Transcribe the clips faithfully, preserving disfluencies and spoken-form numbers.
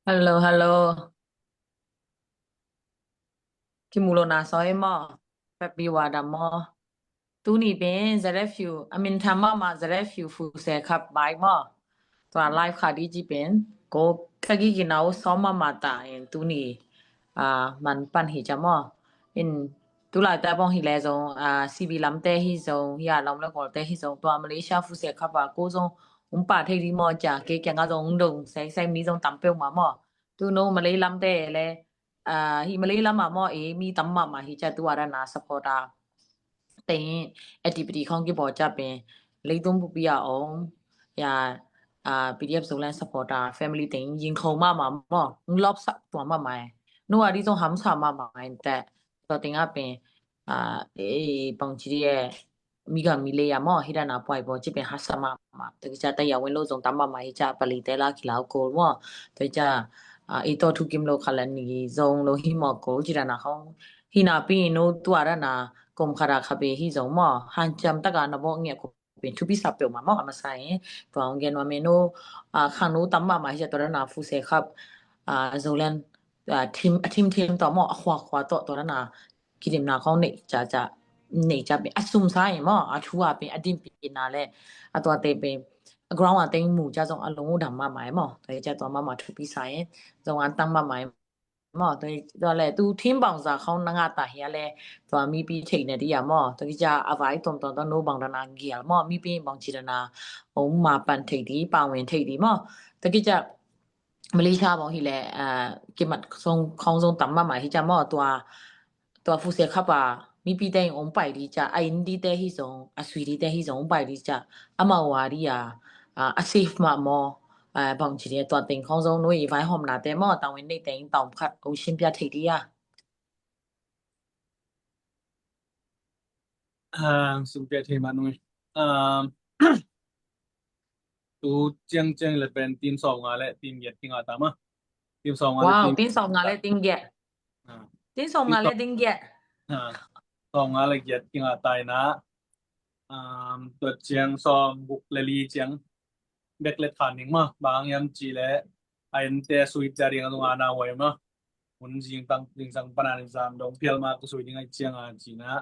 Hello, hello. Kimu lo na soi maw? Peppi wa dam maw? Tuni pen ZFU, a min tham mahmah ZFU Futsal Cup bike maw? Tua live kha di ci pen ko ka gigi nau sawm mahmah ta in tuni, ah, man pan hi ca maw? In tulai ta bawng hi le zong, ah, CB lamte hi zong, ya lam le kawlte hi zong, tua Malaysia Futsal Cup a ko zong um pa thei di maw ca, ke kiang a zong um dong seng seng mi zong tam peuhmah maw? Tu no Malay lamte le, ah, hi Malay lam ah maw, e, mi tam mahmah hi ca tu a dana supporter teng activity khong kibawl ca pen leitung bupi a om ya, ah, PDF Zoland supporter family teng ying kho mahmah maw, lawp sak tua mahmah e. Nu a di zong hamsa mahmah e te tua teng a pen, ah, e, pang ci di e, mi gam mi lei a maw, hi dana puai bawl ci pen hasa mahmah. Tua kica ta ya wen lo zong tam mahmah hi ca, pali te la kilau kol maw. Tua kica, ah, i to thu kim lo khala ni zong lo hi maw kol ci dana khong. Hi na pi no tua dana kom khara kha be hi zong maw. Han cam taka na bawk ngiat ko pen thupi sa peuhmah maw a masa e. Tua ong gen wa me no, ah, khang no tam mahmah hi ca tua dana Futsal Cup, ah, Zoland, ah, team, a team team tua maw, a khua khua tua tua dana kidimna khong nei ca ca, nei ca pen a sum sa e maw, a thu a pen a dim pi na le, a tua te pen a ground a teng mu ca zong a long u dam mahmah e maw, tua ca tua mahmah thupi sa e, zong an tang mahmah e maw, tua, tua le tu team bangza khong na nga ta hi a le, tua mipi theih na di a maw, tua kica a vai tuamtuam tua no bang dana gial maw, mipi bang ci dana om ma pan thei di, pang wen thei di maw, tua kica Malaysia bawng hi le, ah, kimat song khong zong tam mahmah hi ca maw, tua, tua Futsal Cup a mipi te in ong pai di ca, a inn di te hi zong, a sui di te hi zong ong pai di ca, a mau a di a, ah, a safe mah maw, ah, bang ci di tua teng khong zong no i vaihawmna te maw, tang wen nei teng taum khat ong sim pia thei di a. Ah, sim pia thei mah nung. Ah, tu ciang ciang le pen team sawm nga le team giat kinga ta ma. Team sawm nga le wow, team team sawm nga le team giat. Ah. Team sawm nga le team giat. Ah. Sawm nga le giat kinga ta ina. Um, tua ciang sawm guk le li ciang bek le than ning ma. Bang yam ci le a ente sui cia ding a zong a na huai ma. Hun zing tang, zing sang pan a zing sang dong phial ma ka sui ding a ciang a ci na.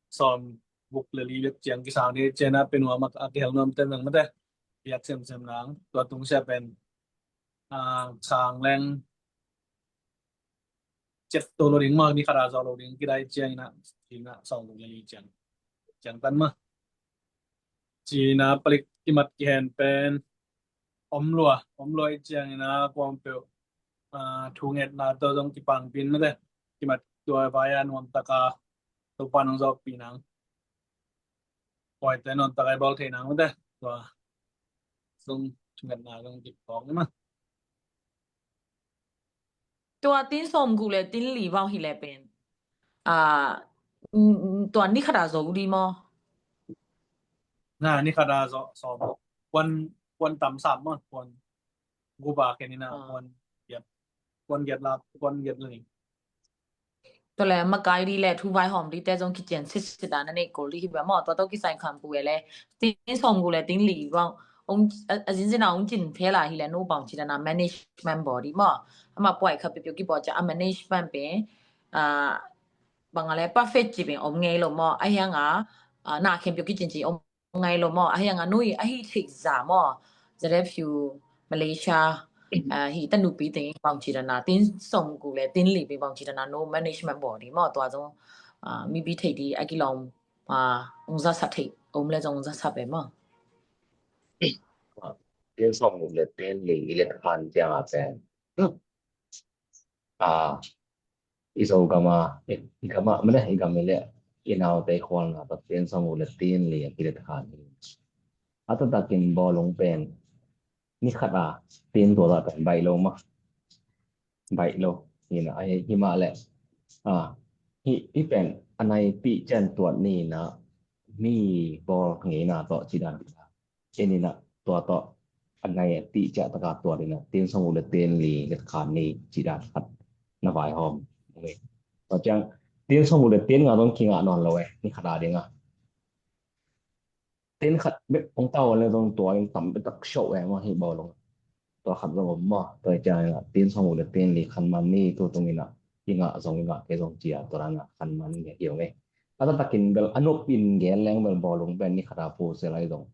Sawm guk le li bek ciang kisang ding ciang a pen hua ma a kihel nuam ten nang mate. Biak sem sem nang. Tua tung sia pen, ah, sang leng ciat to lo ding ma, ni khat a zawh lo ding kidai ciang ina, ci na sawm guk le li ciang. Ciang tan ma. Ci na palik kimat kihen pen om lua, om lua i ciang ina kuang peuh, ah, thu ngetna to zong kipang pin mate. Kimat tua vai a nuam taka Topa nong zawh pi nang. Poi te non takai bawl thei nang mate. Tua zong thu ngetna zong kipawk ni ma. Tua team sawm guk le team li bang hi le pen, ah, mm, tua ni khat a zo di maw? Na, ni khat a zo, sawm. Puan, puan tam sam maw, puan gup a khen ina, ah, puan giat, puan giat la, puan giat la ni. Tua le makai di le thu vaihawm di te zong kician sit sit a na nei kol di hi ba maw, tua to kisai kham pu e le team sawm guk le team li bang ong, a, a zinzin a ong cin phel a hi le no bang ci dana management body maw. Ama puai kha pipio kibawl ca a management pen, ah, bang a le perfect ci pen om ngei lo maw. A hiang a, ah, na khempio kicin ci om ngei lo maw. A hiang a nui a hi thik za maw. ZFU Malaysia, ah, hi ta nupi teng bang ci dana team sawm guk le team li pen bang ci dana no management body maw. Tua zong, ah, mipi thei di a kilawm, ah, ong za sa thei om le zong ong za sa pe maw. Team sawm guk le team li i le khan ciang a pen, ah, i Zogam a, i gam a, mane i gam i le i naute i khualna tawh team sawm guk le team li a kilet khan hi. A taktakin bawlung pen ni khat a team tua zah pen baih lo ma. Baih lo. Hi na, a hi, hi mah le, ah, hi, hi pen a nai tih cian tuat ni na mi bawl ngeina tawh ci dan. Cih ni na tua tawh a nai a tih ciah taka tua ni na team sawm guk le team li let khan ni ci dan khat na vaihawm. Tua ciang team sawm guk le team nga zong kingah nawn lo e, ni khat a ding a. Team khat bek hong tau le zong tua in tam bek tak show e maw hi bawlung. Tua khat zong om maw, tua hi ciangin ah tin sawm guk le tin li khan man ni, tu tungin ah i ngah zong i ngah kei zong ci-a tua dan ah khan man ni hi ung ei. A taktakin bel a nop in gen leng bel bawlung pen ni khat a phusia lai zong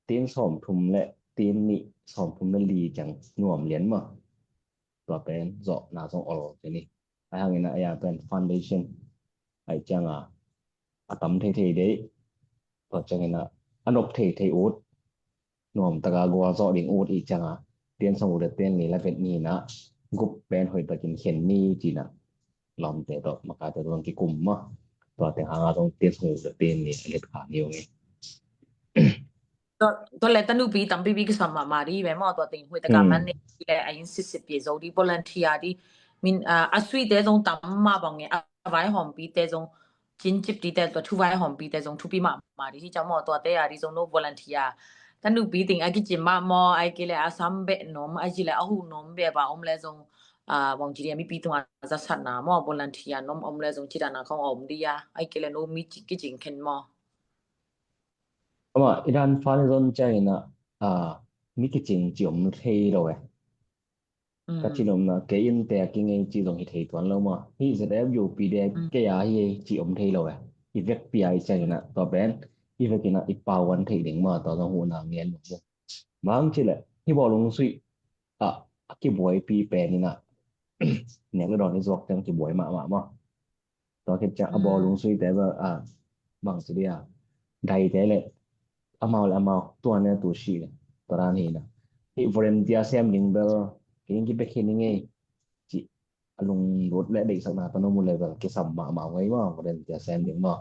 tin sawm thum le tin nih sawm thum le li ciang nuam lian maw. Tua pen zawhna zong ol ci ni. Ahih hangin ah ei a pen foundation ahih ciang a a tam thei thei deih. Tua ciangin ah a nop thei thei ut, nuam taka gualzawh ding ut i ciang a tin sawm guk le tin li la vet ni in ah group pen hoih takin khen ni ci-in ah lawmte tawh makaite tawh zong kikum maw. Tua teng hang a zong tin sawm guk le tin li a let kha ni ung ei. Tua, tua le tanupi tampipi kisam mahmah di ve maw, tua teng hoih taka man ni le a inn sitsit pia zo di, volunteer di. Min, ah, a suite zong tam mah bang e, a vaihawmpite zong, cincip dite, tua thu vaihawmpite zong thupi mahmah di hi ciang maw, tuate a di zong no volunteer. Tanupi teng a kicim mah maw, ahih kei leh a sam beh nuam, ahih kei leh a huh nuam beh a om leh zong, ah, bang ci di a mipi tungah zatsatna maw, volunteer nuam om leh zong ci dan a khong a om di a, ahih kei leh no mi ci kicing khen maw. Amah i dan fan i zon ciangin ah, ah, mi kicing ci om thei lo e. Ka ci nopna kei innte a kingei ci zong hi thei tuan lo maw. Hih Z F U P de kei a hi ei ci om thei lo e. I vekpi a i ciangin ah tua pen i vekin ah i pauan theih ding maw, tua zong huhna ngen lo maw. Bang ci leh hih bawlung suih ah a kibuaipi pen in ah nek le dawn i zuak teng kibuai mahmah maw. Tua khit ciang a bawlung suite bel, ah, bang ci dia, daite le amau le amau, tua ne tu si le, tua dan hi na. Hih volunteer sem ding bel kei in kipia khin ing ei ci a lunglut le deihsakna tawh om uh le bel kisam mahmah ngei maw, volunteer sem ding maw.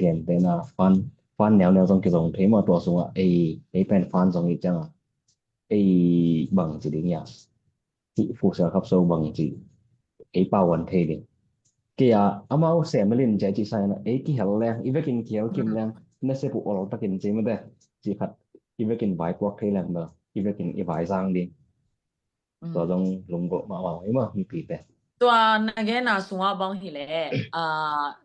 Gentehna fan, fan neuneu zong kizong thei maw, tua sungah ei, ei pen fan zong i ciang a ei bang ci ding ia. Hih Futsal Cup so bang ci ei pauan thei ding. Kei a amau sem lin ci a ci sa in ah ei kihel leng, i vekin kihel kim leng, nasep uh ol takin ci mate, ci khat i vekin vaipuak thei leng bel i vekin i vaizang ding. Tua zong lunggulh mahmah i maw mipite. Tua na genna sungah bang hi leh, ah,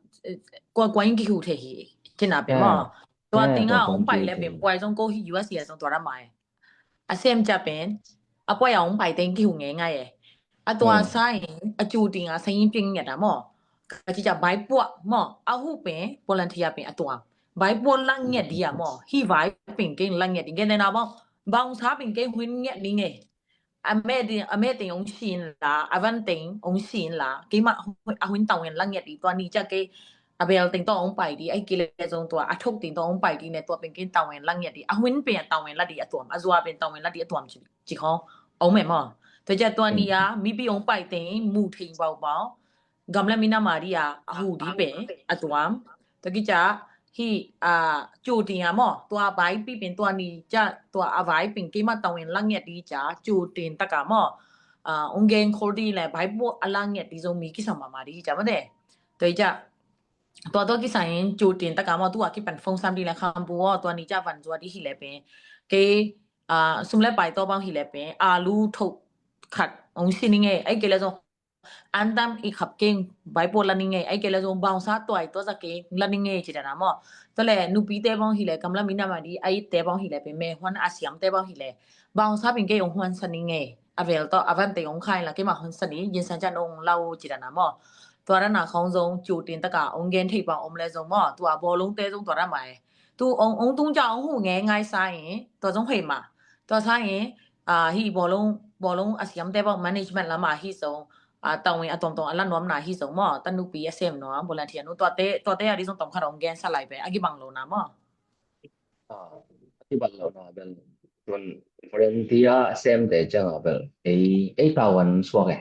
kua kua in kihu thei hi, ci na pen maw. Tua teng ah hong pai leh pen puai zong ko hi U S A zong tua ra mai. A sem ca pen a puai a hong pai teng kihu ngeingai e. A tua sa in a cu ding a sa in piang ngiat a maw. Ka ci ca vaipuak maw, a huh pen volunteer pen a tuam. Vaipuak lang ngiat di a maw, hih vai pen kei lang ngiat di, gentehna maw, bouncer pen kei hun ngiat ding e. A meh ding, a meh teng hong si in la, a van teng hong si in la, keimah a hun tawen lang ngiat di, tua ni ca kei a bel teng tawh hong pai di, ahih kei leh zong tua a thok teng tawh hong pai di ne, tua pen kei tawen lang ngiat di, a hun pen a tawen la di a tuam, a zua pen tawen la di a tuam ci, ci khong a om e maw. Tua ciang tua ni a mipi hong pai teng mu thei baubau, gam le minam a di a, a huh di pen a tuam. Tua khit ciang hih, ah, cu ding a maw, tua vaipi pen tua ni ciang tua a vai pen keimah tawen lang ngiat di ciang cu ding tak a maw, ah, hong gen khol di leh vaipuak a lang ngiat di zong mi kisam mahmah di hi ciang mate. Tua hi ciang tua tua kisam in cu ding tak a maw, tu a kipan phone sam di leh kham bu aw, tua ni ciang van zua di hi leh pen kei, ah, sum le pai tawh bang hi leh pen a lu thok khat hong si ning e, ahih kei leh zong an tam i khap keng vaipuak la ning e, ahih kei leh zong bouncer tuai tua za keng la ning e ci dan a maw. Tua leh nupite bang hi leh, gam le minam a di a itte bang hi leh, pen meh huan a siamte bang hi leh, bouncer pen kei hong huan sa ning e, a vel tawh a van teng hong khai la keimah huan sa ni, yin san ciang hong lau ci dan a maw. Tua dan a khong zong cu ding tak a hong gen thei bang om leh zong maw, tua bawlungte zong tua dan mai. Tu hong, hong tung ciang hong huh ngeingai sa in, tua zong hei mah. Tua sa in, ah, hih bawlung, bawlung a siamte bang management lam a hih zong, ah, tawen a tuamtuam a la nuamna hih zong maw, tanupi a sem nuam, volunteer nu tuate, tuate a di zong tawm khat hong gen sa lai pen a kibang lohna maw. Ah, a kibang lohna bel, tuan volunteer a semte ciang a bel ei, ei tawen suak e.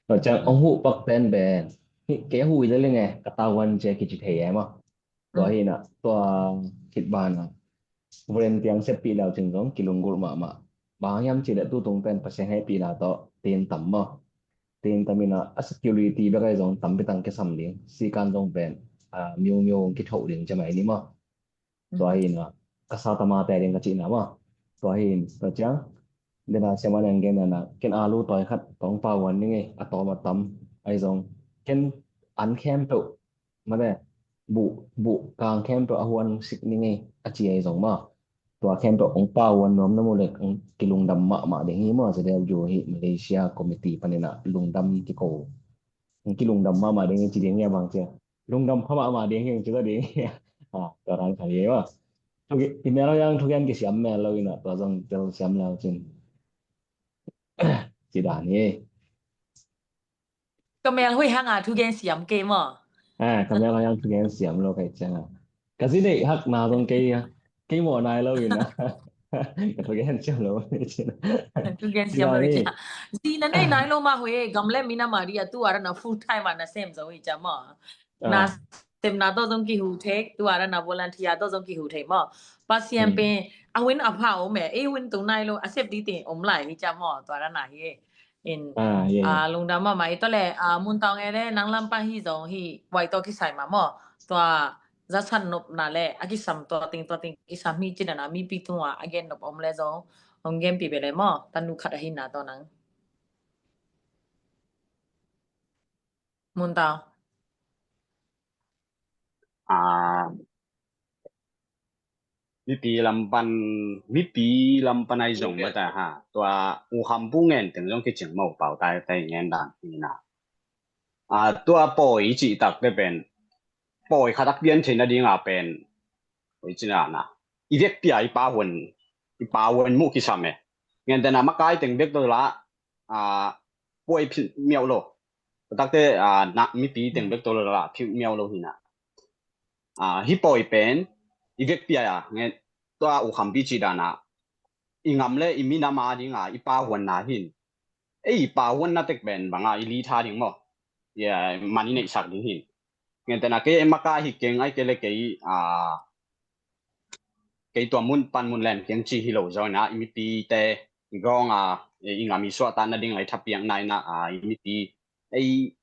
Tua ciang hong huh pak pen pen, hih kei huh i lel ing e, ka tawen ci a kici thei e maw. Tua hi na, tua khit ban a volunteer seppih leu cin zong kilunggulh mahmah. Bang hiam cih leh tu tung pen Pasian hehpihna tawh tin tam maw. Tin tam in a, a security bek ahi zong tampi tang kisam ding, sikan zong pen, ah, miu miu kithoh ding ci mai ni maw. Tua hi na, ka sa tamate ding ka cihna maw. Tua hi na, tua ciang dena siama nang gen na, ken a lu tawi khat tawng pauan ning e, a tawm a tam ahi zong, ken an khempeuh mate, buh, buh kang khempeuh a huan sik ning e, a ci ahi zong maw. Tua khempeuh hong pahuan nuam na mu leh hong kilungdam mahmah ding hi maw. ZWU hi Malaysia committee panin ah lungdam kiko, hong kilungdam mahmah ding hi ci ding hi a, bang ci a, lungdam pha mahmah ding hi hong ci zaw ding hi a. Tua dan khat hi maw. Thugen, i mel hong yang thugen kisiam mel lo in ah, tua zong tel siam leu cin ci dan hi. Ka mel hoih hang a thugen siam kei maw? Ka mel hoih hang thugen siam lo kei ciang a, ka zi neih hak na zong kei a, kei mawh nai lo in a, ka thugen siam lo kei ciang. Thugen siam lo kei ciang. Zi na neih nai lo mah hoih e, gam le minam a di a tu a dan a full time a na sem zo hi ciang maw. Na semna tawh zong kihu thei, tu a dan a volunteer tawh zong kihu thei maw. Pasian pen a hun a pha om e, ei hun tung nai lo a sep ding teng om lai hi ciang maw, tua dan a hi e. In, ah, yeah, ah, lungdam mahmah hi. Tua leh, ah, Mun Taung e leh nang lam pan hi zong hi, vai tawh kisai mah maw. Tua zasat nopna leh a kisam tua teng tua teng kisam hi ci dan a mipi tungah a gen nop om leh zong hong genpih beh leh maw. Tanu khat ahi na tawh nang. Mun Taung. Ah, mipi lam pan, mipi lam pan ahi zong mah ta ha. Tua U Kham Pu ngen teng zong kicing mawh pau tai tai ngen dan hi na. Ah, tua pawi cih tak te pen, pawi khat a pian theihna ding a pen, pawi cih na na, i vekpi a i pahuan, i pahuan muh kisam e. Ngen tena makai teng bek tawh la, ah, pawi philh miau lo. Tua tak te, ah, na mipi teng bek tawh la philh miau lo hi na. Ah, hi pawi pen i vekpi a, ngen tua U Kham Pi cih dan a, i ngam le i minam a ding a i pahuanna hi in. Ei, i pahuanna tek pen bang a i li tha ding maw. Ya, man i neihsak ding hi in. Ngen tena kei makai hi keng, ai kei le kei, ah, kei tua mun pan mun lem keng ci hi lo zaw in a, i mipi te i gawng a, i ngam i suahtakna ding a i thapiakna in a, ah, i mipi, ei,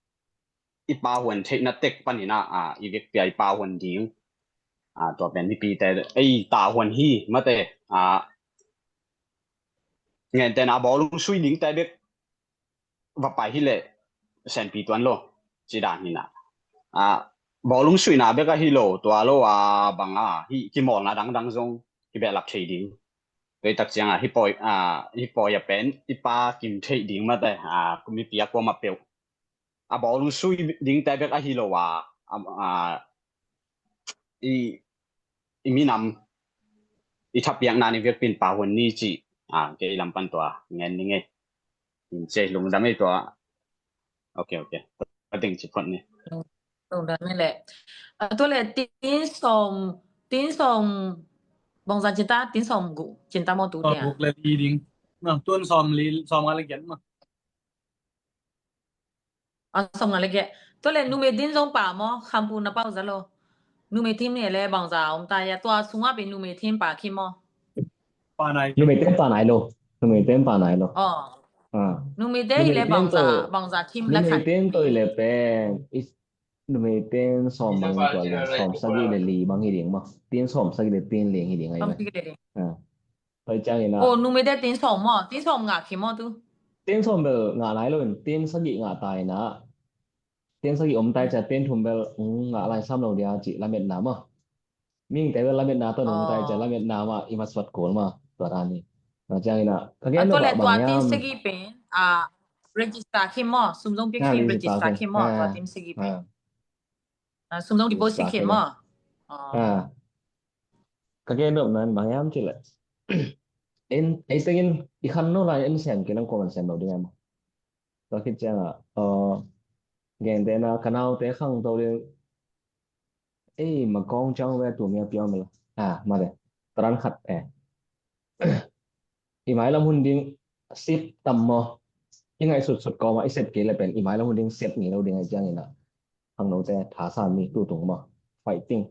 i pahuan theihna tek panin a, ah, i vekpi a i pahuan ding. Ah, tua pen mipi te ei tahuan hi mate, ah, ngen tena bawlung sui ding te bek va pai hi leh senpi tuan lo ci dan hi na. Ah, bawlung suina bek ahi lo, tua lo a bang a hi kimawlna dangdang zong kibehlap thei ding. Tua i tak ciang a hi pawi, ah, hi pawi a pen i pa kim theih ding mate, ah, mipi a kuamah peuh. A bawlung sui ding te bek ahi lo a, a, a, i, i minam i thapiakna ni vekpi in pahuan ni ci, ah, kei lam pan tua ngen ni ngei. In ce lungdam ei tua. Ok, ok. Ka ding ci phot ni. Lungdam ei le. Ah, tua le tin sawm, tin sawm, bawngzan cinta, tin sawm guk cinta maw tu dia. Sawm guk le li ding. Na, tun sawm li, sawm nga le giat maw. Ah, sawm nga le giat. Tua le numei tin zong pa maw, Kham Pu na pau za lo. Numei tin ne le bawngza om ta ya, tua sungah pen numei tin pa kim maw. Pa nai. Numei tin pa nai lo. Numei tin pa nai lo. Oh. Ah. Numei tin hi le bawngza, bawngza kim la khan. Numei tin tua hi le pen, is, numei tin sawm bang tua le, sawm sagih le li bang hi ding maw. Tin sawm sagih le tin li hi ding ai. Sawm sagih le li. Ah. Pai ciangin a. Oh, numei te tin sawm maw, tin sawm ngah khin maw tu. Tin sawm bel ngah nai lo in, tin sagih ngah ta in a. Tin sagih om tai cia, tin thum bel, mm, ngah lai sam lo dia ci lametna maw. Mihingte bel lametna tawh om tai cia, lametna mah i masuat kul maw. Tua dan hi. Tua ciangin a. Ka gen lo bang hiam. Tua le tua tin sagih pen, ah, register khin maw, sum zong pia khin, register khin maw, tua tin sagih pen. Ah, sum zong deposit khin maw. Ah. Ka gen nop nan bang hiam cih leh, en, ei tengin i khan no lai en sem kei nang kuaman sem lo ding ai maw. Tua khit ciang a, uh, gentehna ka naute khangto ding, ei, ma kong ciang ve tu mi a piau mi lo. Ah, mate. Taran khat e. I mailam hun ding sep tam maw. I ngaihsutsut kawm a i sep kei le pen i mailam hun ding sep ngei lo ding ai ciangin a. Khangnote thasan mi tutung maw. Fighting.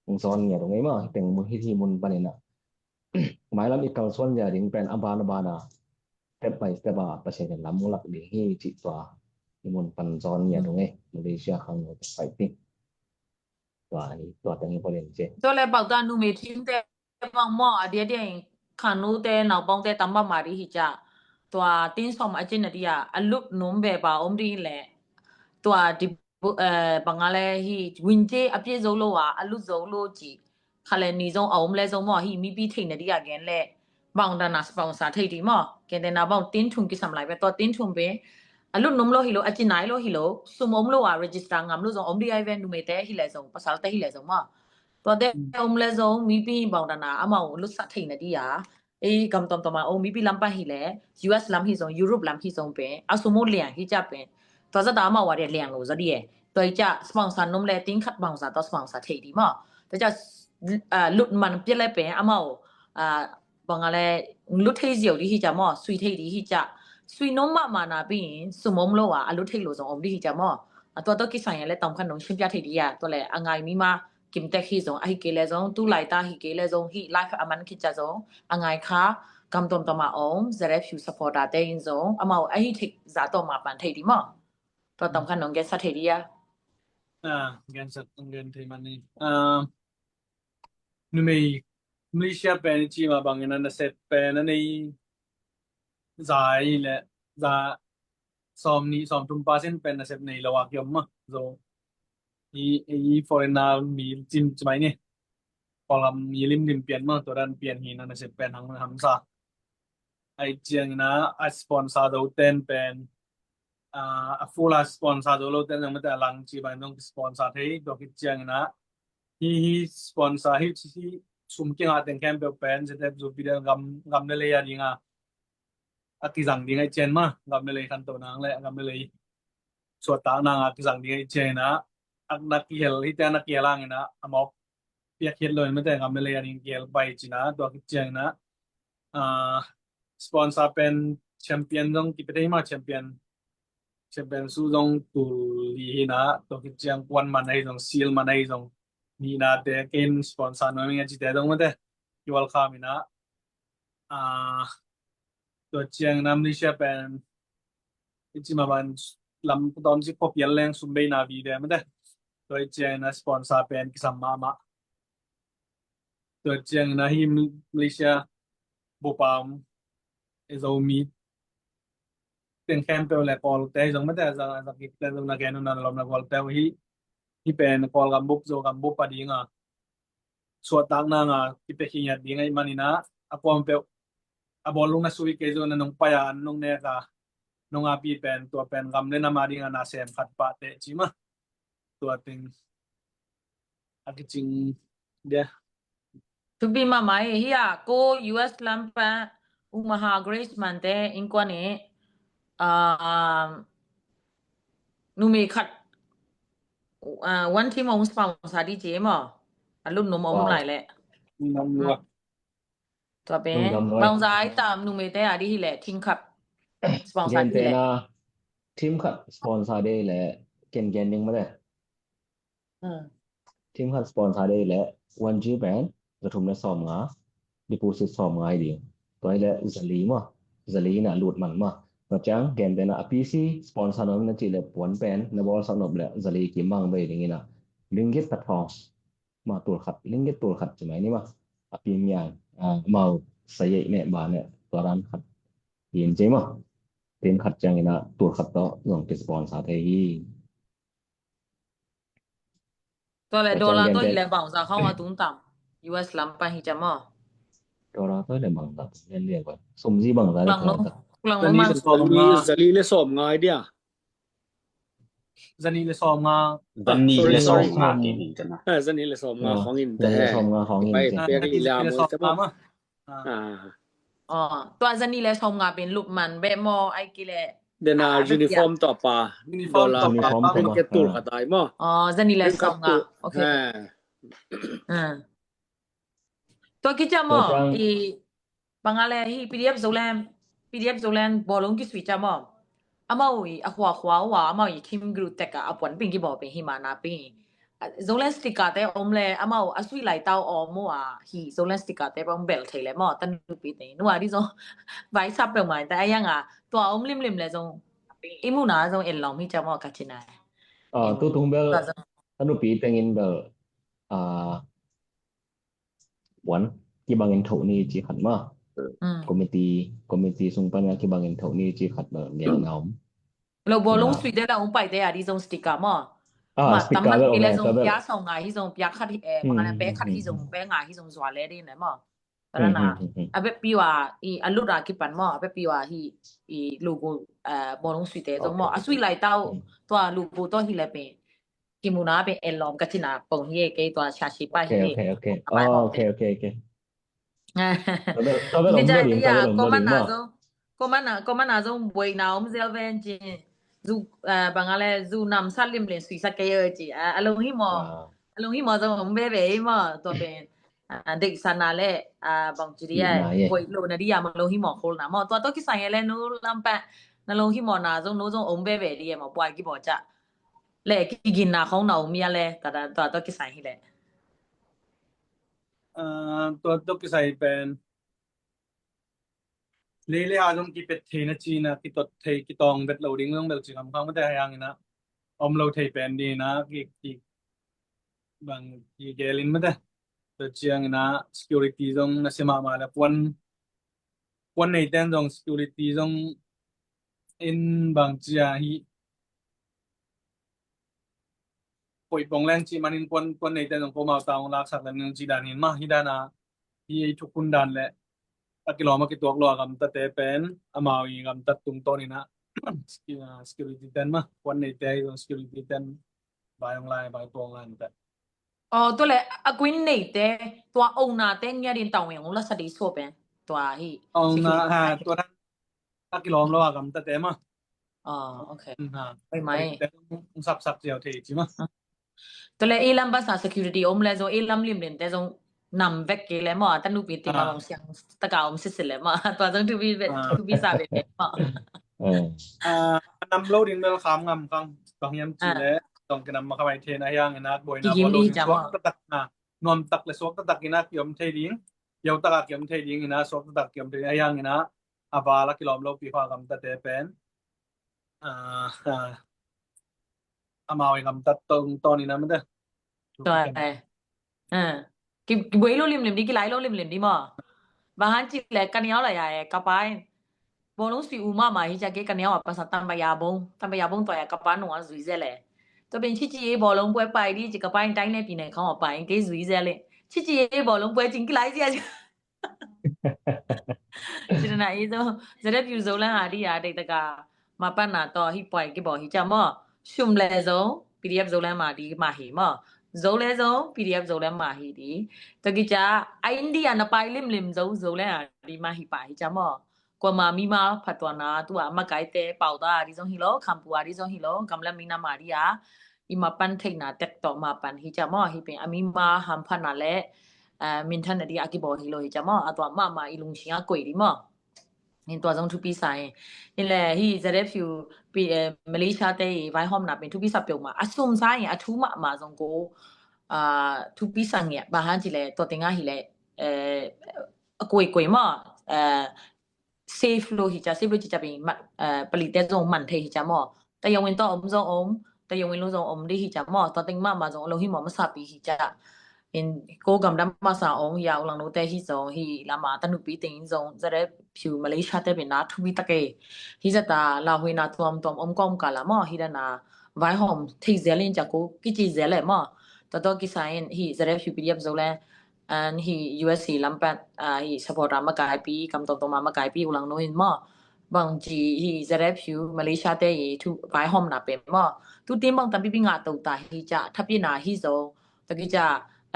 Hong zawn ngiat uh ngei maw. Teng mun hih hih mun panin a. Mailam i kalsuan zia ding pen a ban a ban a. Step by step a Pasian in lam hong lak ding hi cih tua. I mun pan zawn ngiat uh ngei. Malaysia khangnote fighting. Tua hi, tua teng hi pawlin ci. Tua le pauta numei thimte bang maw, a dia dia in khanute, naupangte tam bang mah dih hi cia. Tua tin sawm a cin a dia, a lut num ve pa om dih le. Tua di, eh, bang a le hi, win ce a pia zo lo a, a lut zo lo ci. khat le nih zong a om le zong maw, hih mipi theihna ding a gen le bang dan a sponsor thei ding maw. Gentehna bang tin thum kisam lai pen, tua tin thum pen a lut nuam lo hi lo, a ci nai lo hi lo, sum om lo a register ngam lo zong om ding ahi ve, numeite hi le zong, pasalte hi le zong maw. Tuate om le zong mipi bang dan a amau lutsak theihna ding a, ei gam tuamtuam a om mipi lam pan hi le, U S lam hi zong, Europe lam hi zong pen a sum om liang hi ciang pen, tua zah ta amau a dia liang lo zaw ding e. Tua hi ciang sponsor nuam le ting khat bang zah tua sponsor thei ding maw. Tua ciang ah, lut man piak le pen amau ah, bang a le lut thei ziau ding hi ciang maw, sui thei ding hi ciang, sui nuam mahmah napi in sum om lo a a lut thei lo zong om ding hi ciang maw. A tua tawh kisai a le tom khan nong sim piak thei ding a, tua le a ngai mi ma kim tek hi zong, ahi kei le zong tu lai ta hi kei le zong, hih live a man khit ciang zong a ngai kha gam tuamtuam a om Z F U supporter te in zong amau ahi thei zah tawh ma pan thei ding maw. Tua tom khan nong gensa thei ding a. Ah, gensa, nong gen thei man ni. Ah, numei Malaysia pen i ci mah bangin a nasep pen a nei za hi le, za sawm nih sawm thum percent pen nasep nei lo a kiom mah. Zo i, i foreigner mi cim ci mai ni. Kawlgam mi limlim pian mah, tua dan pian hi na, nasep pen hang hamsa. Ahi ciangin a sponsor zo ten pen, ah, a full a sponsor zo lo ten zong mate a lang ci bang zong sponsor thei, tua khit ciangin a hi, hi sponsor hi, hi sum kingah teng khempeuh pen Z F U P D F gam, gam le lei a ding a, a kizang ding ahi ciang mah, gam le lei khantoh nang le gam le lei suahtak nang a kizang ding ahi ciangin a, a na kihel, hite a na kihel hangin a, a mawk piak hiat lo in mate gam le lei a ding kihel pai cin a, tua khit ciangin a, ah, sponsor pen champion zong kipia thei mah, champion, champion su zong tul li hi na, tua khit ciang kuan man ahi zong, sil man ahi zong, nihna te ken sponsor nuam ing a cite zong mate kiwal kham in a, ah, tua ciangin a Malaysia pen i ci mah bang lam tawm ci pawpial leng sum beina vive mate. Tua ciangin a sponsor pen kisam mahmah. Tua ciangin a hi Malaysia bup a om i Zomi teng khempeuh le Kawlte hi zong mate, a za, a za kik te zong na gen uh na lawm na Kawlte uh hi, hi pen Kawlgam bup, Zogam bup a ding a suahtak nang a kipia khingiat ding ahih manin a, a kuam peuh a bawlung na sui kei zong na nong pai a an nong nek a, nong api pen, tua pen gam le nam a ding a na sem khat pah teh ci mah. Tua teng a kicing dia. Thupi mahmah hi a, ko U S lam pan Umaha Grace man te innkuan in, ah, numei khat, ah, one team a hong sponsor ding ci maw. A lut nuam a om lai leh. Tua pen bangzah ai tam, numeite a ding hi leh team khat sponsor ding hi leh. Team khat sponsor ding hi leh ken gen ding mate. Team khat sponsor ding hi leh one G pen za thum le sawm nga, deposit sawm nga hi ding. Tua hi leh za li maw, za li in a lut man maw. Tua ciang gentehna a P C sponsor nuam in a cih leh puan pen na bawlsak nop leh za li kim bang bei ding in a, ringgit khat thawng mah, tul khat, ringgit tul khat ci mai ni maw. A pim yang, ah, mau sa yei meh ba ne, tua dan khat in ci maw. Team khat ciangin a tul khat tawh zong ki sponsor thei hi. Tua le dollar tawh hi leh bangzah khawng a tung tam? U S lam pan hi ciang maw. Dollar tawh hi leh bangzah tung lian lian. Sum zi bangzah le khawng tam? Za li le sawm nga hi dia. Za nih le sawm nga. Za nih le sawm nga. Za nih le sawm nga khawng in teh. Za nih le sawm nga khawng in teh. Tua za nih le sawm nga pen lut man beh maw, ai kei leh. Dena uniform tawh pa. Uniform tawh pa. Ringgit tul khat ai maw. Za nih le sawm nga. Okay. Tua kici a maw, i bang a le hi P D F Zoland, P D F Zoland bawlung kisui ci a maw. Amau i a khua khua uh a, amau i team group tek a, a puan ping kibawl ping hi mah napi. Zoland sticker te om le amau a sui lai tau om uh a, hi Zoland sticker te bang bel thei le maw, tanupi te. Nua di zong vai sap peuh mai ta a yang a, tua om limlim le zong i muna zong en lawm hi ci a maw ka ci nai. Tu tung bel tanupi tengin bel a puan kibangin thoh ni ci khat maw. Committee, committee sung pan a kibangin thoh ni ci khat bel gen na om. Lo bawlung sui te la ung pai te a di zong sticker maw. Ah, ma speaker tam man bel kei le om zong le, pia sawng ngai hi zong, pia khat hi, eh, hmm, bang a le hmm, pe hmm, khat hi hmm, zong, hmm, pe ngai hi zong zua le ding le maw. Tua dan a, hmm, hmm, hmm, hmm, a bepi ua i a lut a kipan maw, a bepi ua hi i logo, eh, bawlung suite zong maw. Okay, a sui okay, lai tau, hmm, tua logo tawh hi le pen kimu na pen en lawm ka cina pong hi e, kei tua sia si pa hi e. Okay, okay, okay. A pai, oh, hawm okay, okay, okay. Tua bel, tua bel om zel in, tua bel om zel in maw. Komana zong, komana, komana zong buaina om zel ven ci. Zu, ah, bang a le zu nam sat limlim sui sa kei oi ci. Ah, a long hi maw. Ah. A long hi maw zong om veve hi maw. Tua pen, ah, deih sana le, ah, bang ci di ai. Buai lo na di a ma long hi maw khol na maw. Tua tawh kisai le nu lam pa na long hi maw na zong nu zong om veve di e maw buai ki baw ca. Le kiginna khong na om ia le, tua, tua tawh kisai hi le. Ah, tua tawh kisai pen. Lei le a zong kipet thei na cina, kitot thei, kitawng vet lo ding zong bel ci kham kham mate a hiang ina. Om lo thei pen di na, ki, ki, bang, ki gelin mate. Tua ciang ina security zong na sia mahmah le puan, puan nei ten zong security zong in bang cia hi. Poi pong leng ci manin puan, puan nei ten zong ko mau ta ong laksak leng ci dan hin ma, hi dan a, hi ei thukun dan le, a kilawm a kituak lo a gamtate pen, amau i gamtat tungtawn ina, security ten ma, puan nei te hi zong security ten, bai ong lai, bai tuang lai te. Oh, tua le, a kuin nei te, tua owner te ngia din tawng ong la sa di so pen, tua hi. Owner, ha, tua dan, a kilawm lo a gamtate ma. Oh, okay. Ha, oi mai. Te ong saksak ziau thei ci ma. Tua le i lam basa security om le zong, i lam limlim te zong nam vek kei le maw, a tanupi te ma bang siang taka om sisi le maw. Tua zong thupi ve, thupi sa ve ve maw. Ah, nam lo ding bel kham ngam khang, bang hiam ci le, zong kinam ma khamai thei na hiang ina, buaina buai lo ding suak taktak na, nuam tak le suak taktak ina kiom thei ding, yau taka kiom thei ding ina, suak taktak kiom thei ding a hiang ina, a val a kilawm lo pi kha gamtate pen. Ah, ah. Amau i gamtat tawng tawng ina mate. Tua e. Ah. Ki, kibuai lo limlim di, kilai lo limlim di maw. Bang han ci le ka niau la ya e, ka pa in. Bawlung sui u mahmah hi cia kei ka niau a pasa tamba ya bong. Tamba ya bong tua ya ka pa nung a zui ze le. Tua pen cici e bawlung buai pai di ci ka pa in tai ne pi ne kham a pai kei zui ze le. Cici e bawlung buai cing kilai zia. Ci na i zo, Z F U zo le ha di ya dei taka ma pan na to hi poi ki bo hi ca maw. Sum le zo, P D F zo le ma di ma hi maw. Zo le zo, P D F zo le ma hi di. To ki ca, a India na pai lim lim zo, zo le ha di ma hi pa hi ca maw. Kua ma mi ma pha tua na, tua ma kai te, pau ta di zong hi lo, kampu a di zong hi lo, gam le mi na ma di a. I ma pan thei na tek to ma pan hi ca maw, hi pen a mi ma ham pha na le, eh, min than a di a ki bo hi lo hi ca maw, a tua ma ma i lung sia koi di maw. Hin tua zong thupi sa hi. Hin le hi Z F U pi, eh, Malaysia te i vai hom na pen thupi sa peuh ma. A sum sa hi, a thu ma ma zong ko, ah, thupi sa ngia. Ba han ci le, tua te nga hi le, eh, a koi koi maw, eh, safe lo hi ca, safe lo ci ca pen ma, eh, pali te zong man thei hi ca maw. Ta yong in to om zong om, ta yong in lo zong om di hi ca maw. Tua teng ma ma zong lo hi maw masa pi hi ca. In ko gam dam masa ong ya u lang no te hi zong hi lama ta nupi teng in zong Z F U Malaysia te pen na thupi ta ke. Hi za ta la hui na tuam tuam om kom ka la maw hi da na vai hom thei zel in ca ko ki ci zel le maw. Ta to ki sa in hi Z F U P D F zo le an hi U S A lam pat, ah, hi support a makai pi, kam tom tom a makai pi u lang no in maw. Bang ci hi Z F U Malaysia te hi thu vai hom na pen maw. Tu tin bang tam pi pi nga to ta hi ca, tha pi na hi zo. Ta ki ca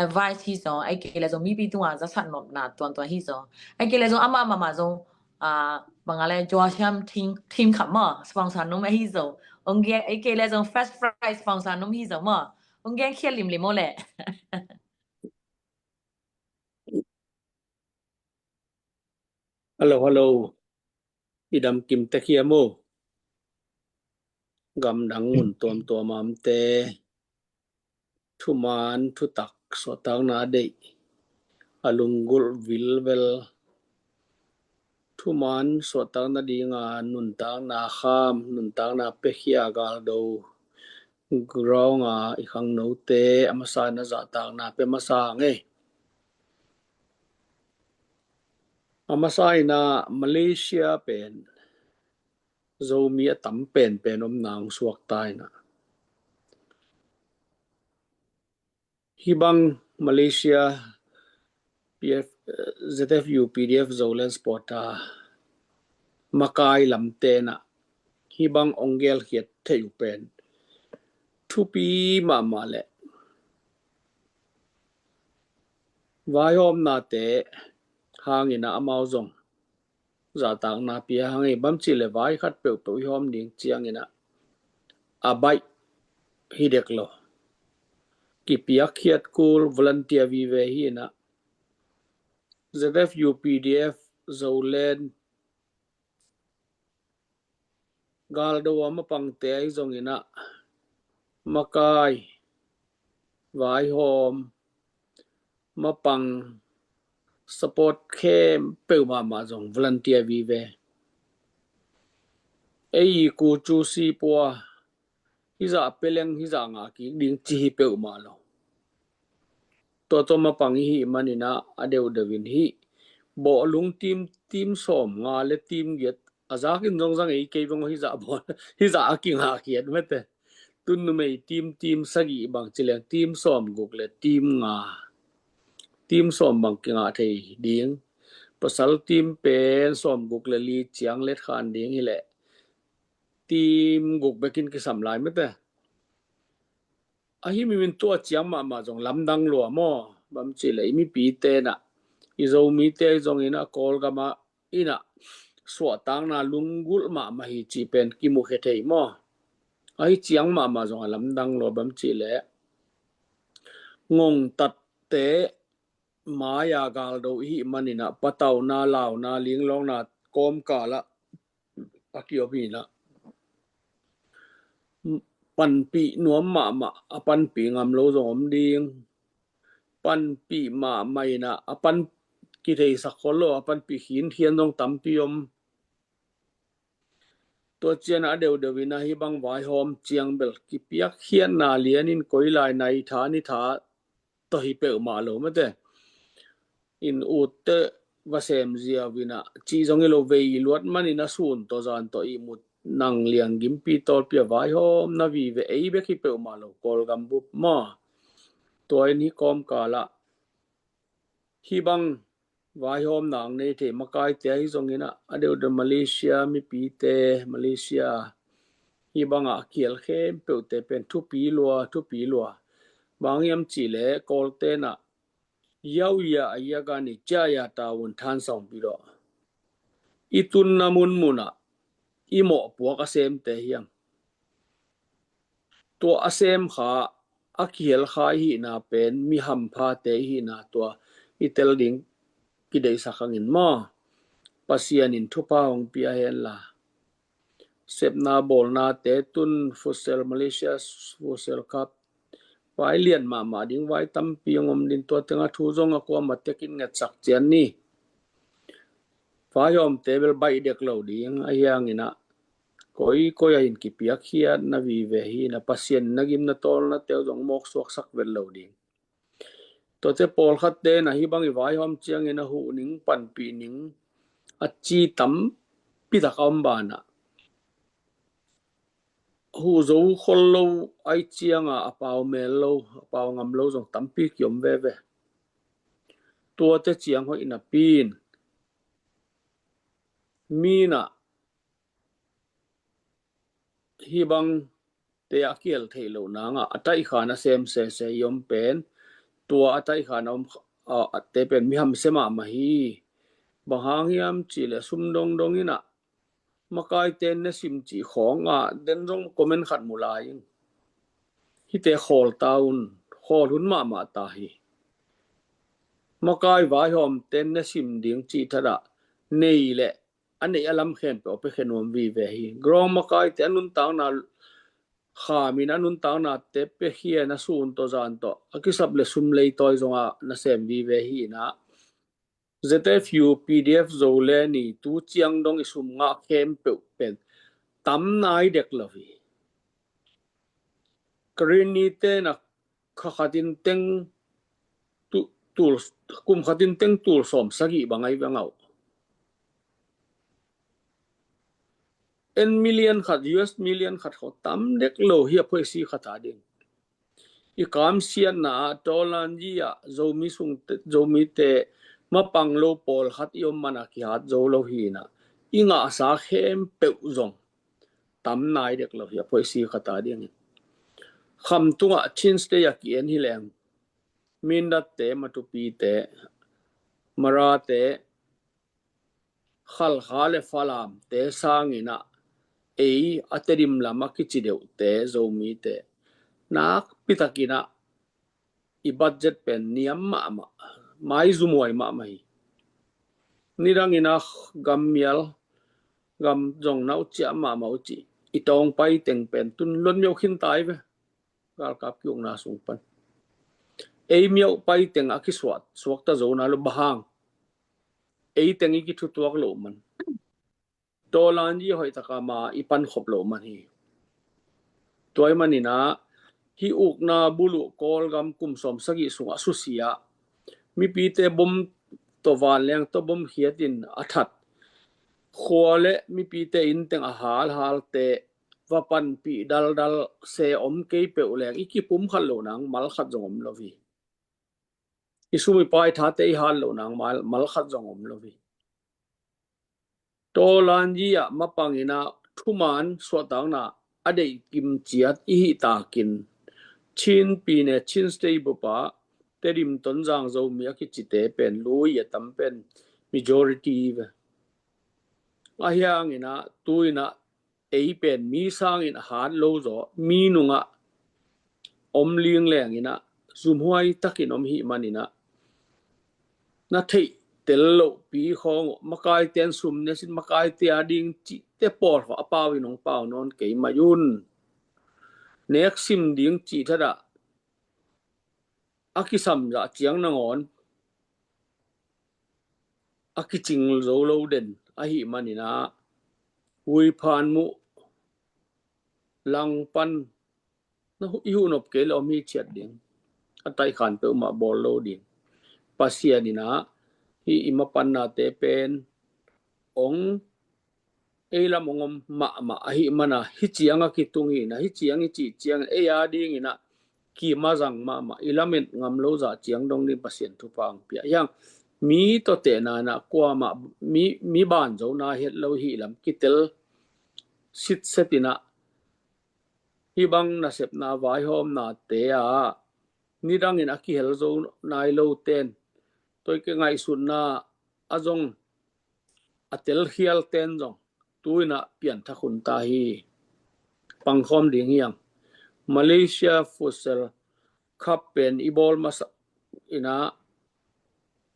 advice hi zo, ai ke le zo mi pi tu a za sat nop na tuan tuan hi zo. Ai ke le zo ama ama ma zo, ah, bang a le Joa Siam team, team kap maw, sponsor num ai hi zo. Ong ge, ai ke le zo first prize sponsor num hi zo maw. Ong ge kia lim lim mo le. Hello, hello. I dam kim tek hiam maw. Gam dang mun tuam tuam am te. Thuman thutak suahtakna deih. A lunggulh vilvel. Thuman suahtakna dinga nuntakna kham, nuntakna pekhia galdo. Ground a i khangnote a masa na zahtakna pe masa ngei. A masa ina Malaysia pen Zomi a tam pen pen om nang suak ta ina. Hih bang Malaysia P F, eh, Z F U P D F Zoland Sport a makai lamte na hih bang ong gelkhiat theih uh pen thupi mahmah leh vaihawmnate hangin ah amau zong zahtakna pia hang ei. Bang ci leh vai khat peuhpeuh i hawm ding ciangin ah a baih hi dek lo. Kipiakkhiat kul volunteer vive hi in ah Z F U P D F Zoland galdo a mapangte ahi zongin ah makai, vaihawm, mapang, support khempeuh mahmah zong volunteer vive. Ei i ku cu si pua hizah peleng hizah ngah kik ding ci hi peuhmah lo. Tua tua mapang i hih manin ah a deuhdeuh in hih bawhlung team, team sawm nga le team giat a zakin zong zang ei kei bang hizah bawl, hizah a kingah khiat mete. Tun numei team, team sagih bang ci leng team sawm guk le team nga, team sawm bang kingah thei ding. Pasal team pen sawm guk le li ciang let khan ding hi leh team guk bekin kisam lai mete. Ahi mimin tua ciang mahmah zong lamdang lua maw? Bang ci leh i mipite na, i Zomite zongin ah Kawlgam ah in ah suahtakna lunggulh mahmah hi cih pen kimukhia thei maw? Ahi ciang mahmah zong a lamdang lua bang ci leh ngongtatte mai-a galdo i hih manin ah patauna, launa, linglawngna kawmkal ah a kiom hi in ah panpih nuam mahmah, a panpih ngam lo zong om ding. Panpih mahmah in ah a pan kitheisak khol lo, a panpih khinkhian zong tampi om. Tua ciang a deuhdeuh in ah hih bang vaihawm ciang bel kipiakkhiatna lianin koi lai nai tha ni tha tawh hi peuhmah lo mete. In utte va sem ziau in ah cih zong hi lo, vei luat manin a sun tawh zan tawh ihmut nang lianggimpi tawlpi a vaihawmna vive ei bek hi peuhmah lo Kawlgam bup maw? Tua in hih kawmkal ah hih bang vaihawmna ang nei thei makaite ahi zongin ah a deuhdeuh Malaysia mipite, Malaysia hih bangah a kial khempeuhte pen thupi lua, thupi lua. Bang hiam cih leh Kawlte na yau ya a ya gani cia ya taun than sawng pi lo. I tunna munmun ah i mawhpuak a semte hiam? Tua a sem kha, a kihel kha i hihna pen mi hamphate i hihna tua i tel ding kideihsak hangin maw? Pasian in thupha hong pia hen la. Sepna bawlnate tun Futsal, Malaysia Futsal Cup vai lian mahmah ding, vai tampi hong om ding, tua tengah thu zong a kuamah tekin ngetsak cian ni. Vaihawmte bel baih dek lo ding, ahi hangin ah koi koi ah in kipiakkhiatna vive hi in ah Pasian na gimna tawlnate uh zong mawk suaksak vet lo ding. Tuate pawlkhatte na hih bang i vaihawm ciangin a huh ning, panpih ning a ci tampi tak a om banah huh zo khol lo, ahi cianga a pau mel lo, a pau ngam lo zong tampi kiom veve. Tuate ciang hoih napi in mi na hih bangte a kiel theih loh nangah a taihkhan a sem sese i om pen, tua a taihkhan a om kha-, a, a te pen mi hamsia mahmah hi. Bang hang hiam cih leh sum dongdong in ah makaite ne sim cih khawng ah den zong comment khat mu lai in, hihte khawl ta un, khawl hun mahmah ta hi. Makai vaihawmte ne sim ding cih thadah nei leh a neih a lam khempeuh a pekhe nuam vive hi. Ground makaite a nuntakna khamin a nuntaknate pekhian a sun tawh zan tawh a kisap le sum leitawi zonga nasem vive hi in ah, Z F U P D F Zoland i tu ciang dong i sum ngah khempeuh pen tam nai dek lo hi. Karini te na kha khatin teng tu-, tul, kum khatin teng tul sawm sagih bang ai veng au. En million khat, U S million khat kho tam dek lo hi a phoisi khat a ding. i kamsiatna ah Tolanyi ah Zomi sungte, Zomite mapang lo pawlkhat i om man a kihat zo lo hi in ah, i ngahsa khempeuh zong tam nai dek lo hi a, phoisi khat a dingin. Khamtung ah Chin State a ki-en hi leng, Mindatte, Matupite, Marate, Khalkha le Falamte sangin ah ei a Tedim lam a kici deuhte, Zomite nakpi takin ah i budget pen niam mahmah, maizumhuai mahmah hi. Nidangin ah gammial, gam zong na uh ciah mahmah uh ci, i tawng paiteng pen tun lon miauh khin tai ve. Galkap kiukna sung pan ei miauh paiteng a kisuak, suakta zo nai lo, bang hang? Eiteng i kithutuak loh man. Tolanyi hoih taka ma i pan khop loh man hi. Tua ahih manin ah hih ukna buluh Kawlgam kum sawm sagih sungah susia, mipite bom tawh, vanleng tawh bom khiatin a that, khua le mipite inn teng a halhalte va panpih daldal se om kei peuh leng i kipumkhat loh nang mal khat zong om lo hi. I sum i pai thate i hat loh nang mal, mal khat zong om lo hi. Tolanyi ah mapangin ah thuman suahtakna a deih kim ciat i hih takin, Chin Pyine, Chin State bup ah Tedim, Tonzang, Zomi a kicite pen lui a tam pen majority ve. Ahi hangin ah tu-in ah ei pen mi sangin a hat lo zaw, mi nungah om linglengin ah zumhuai takin om hih manin ah, na theih tel lohpi khawng uh, makaite in sum ne sin, makaite a ding cihte pawl khawng a pau in hong pau nawn kei mai un. Nek sim ding cih thadah a kisam zah ciang nangawn a kicing zo lo den ahih manin ah, Huiphan muh, Langpan, na hu-, i huhnop kei le om hi ciat ding. A taikhan peuhmah bawl lo ding. Pasian in ah hih i mapannate pen hong, ei lam hong om mahmah ahih manin ah, hih ciang a kitung hi in ah, hih ciang i cih ciangin ei a dingin ah kim a zang mahmah, i lamet ngam lo zah ciang dong ding Pasian thupha hong pia. Hiang mi tawh tehna in ah kuamah mi, mi banzona het lo hih lam kitel sitset in ah, hih bang nasepna vaihawmnate ah nidangin a kihel zo nai lote in, tua i kingaihsutna a zong a telkhialte in zong tu-in ah pianthak hun ta hi. Pangkhawm ding hi hang. Malaysia Futsal Cup pen i bawl masa in ah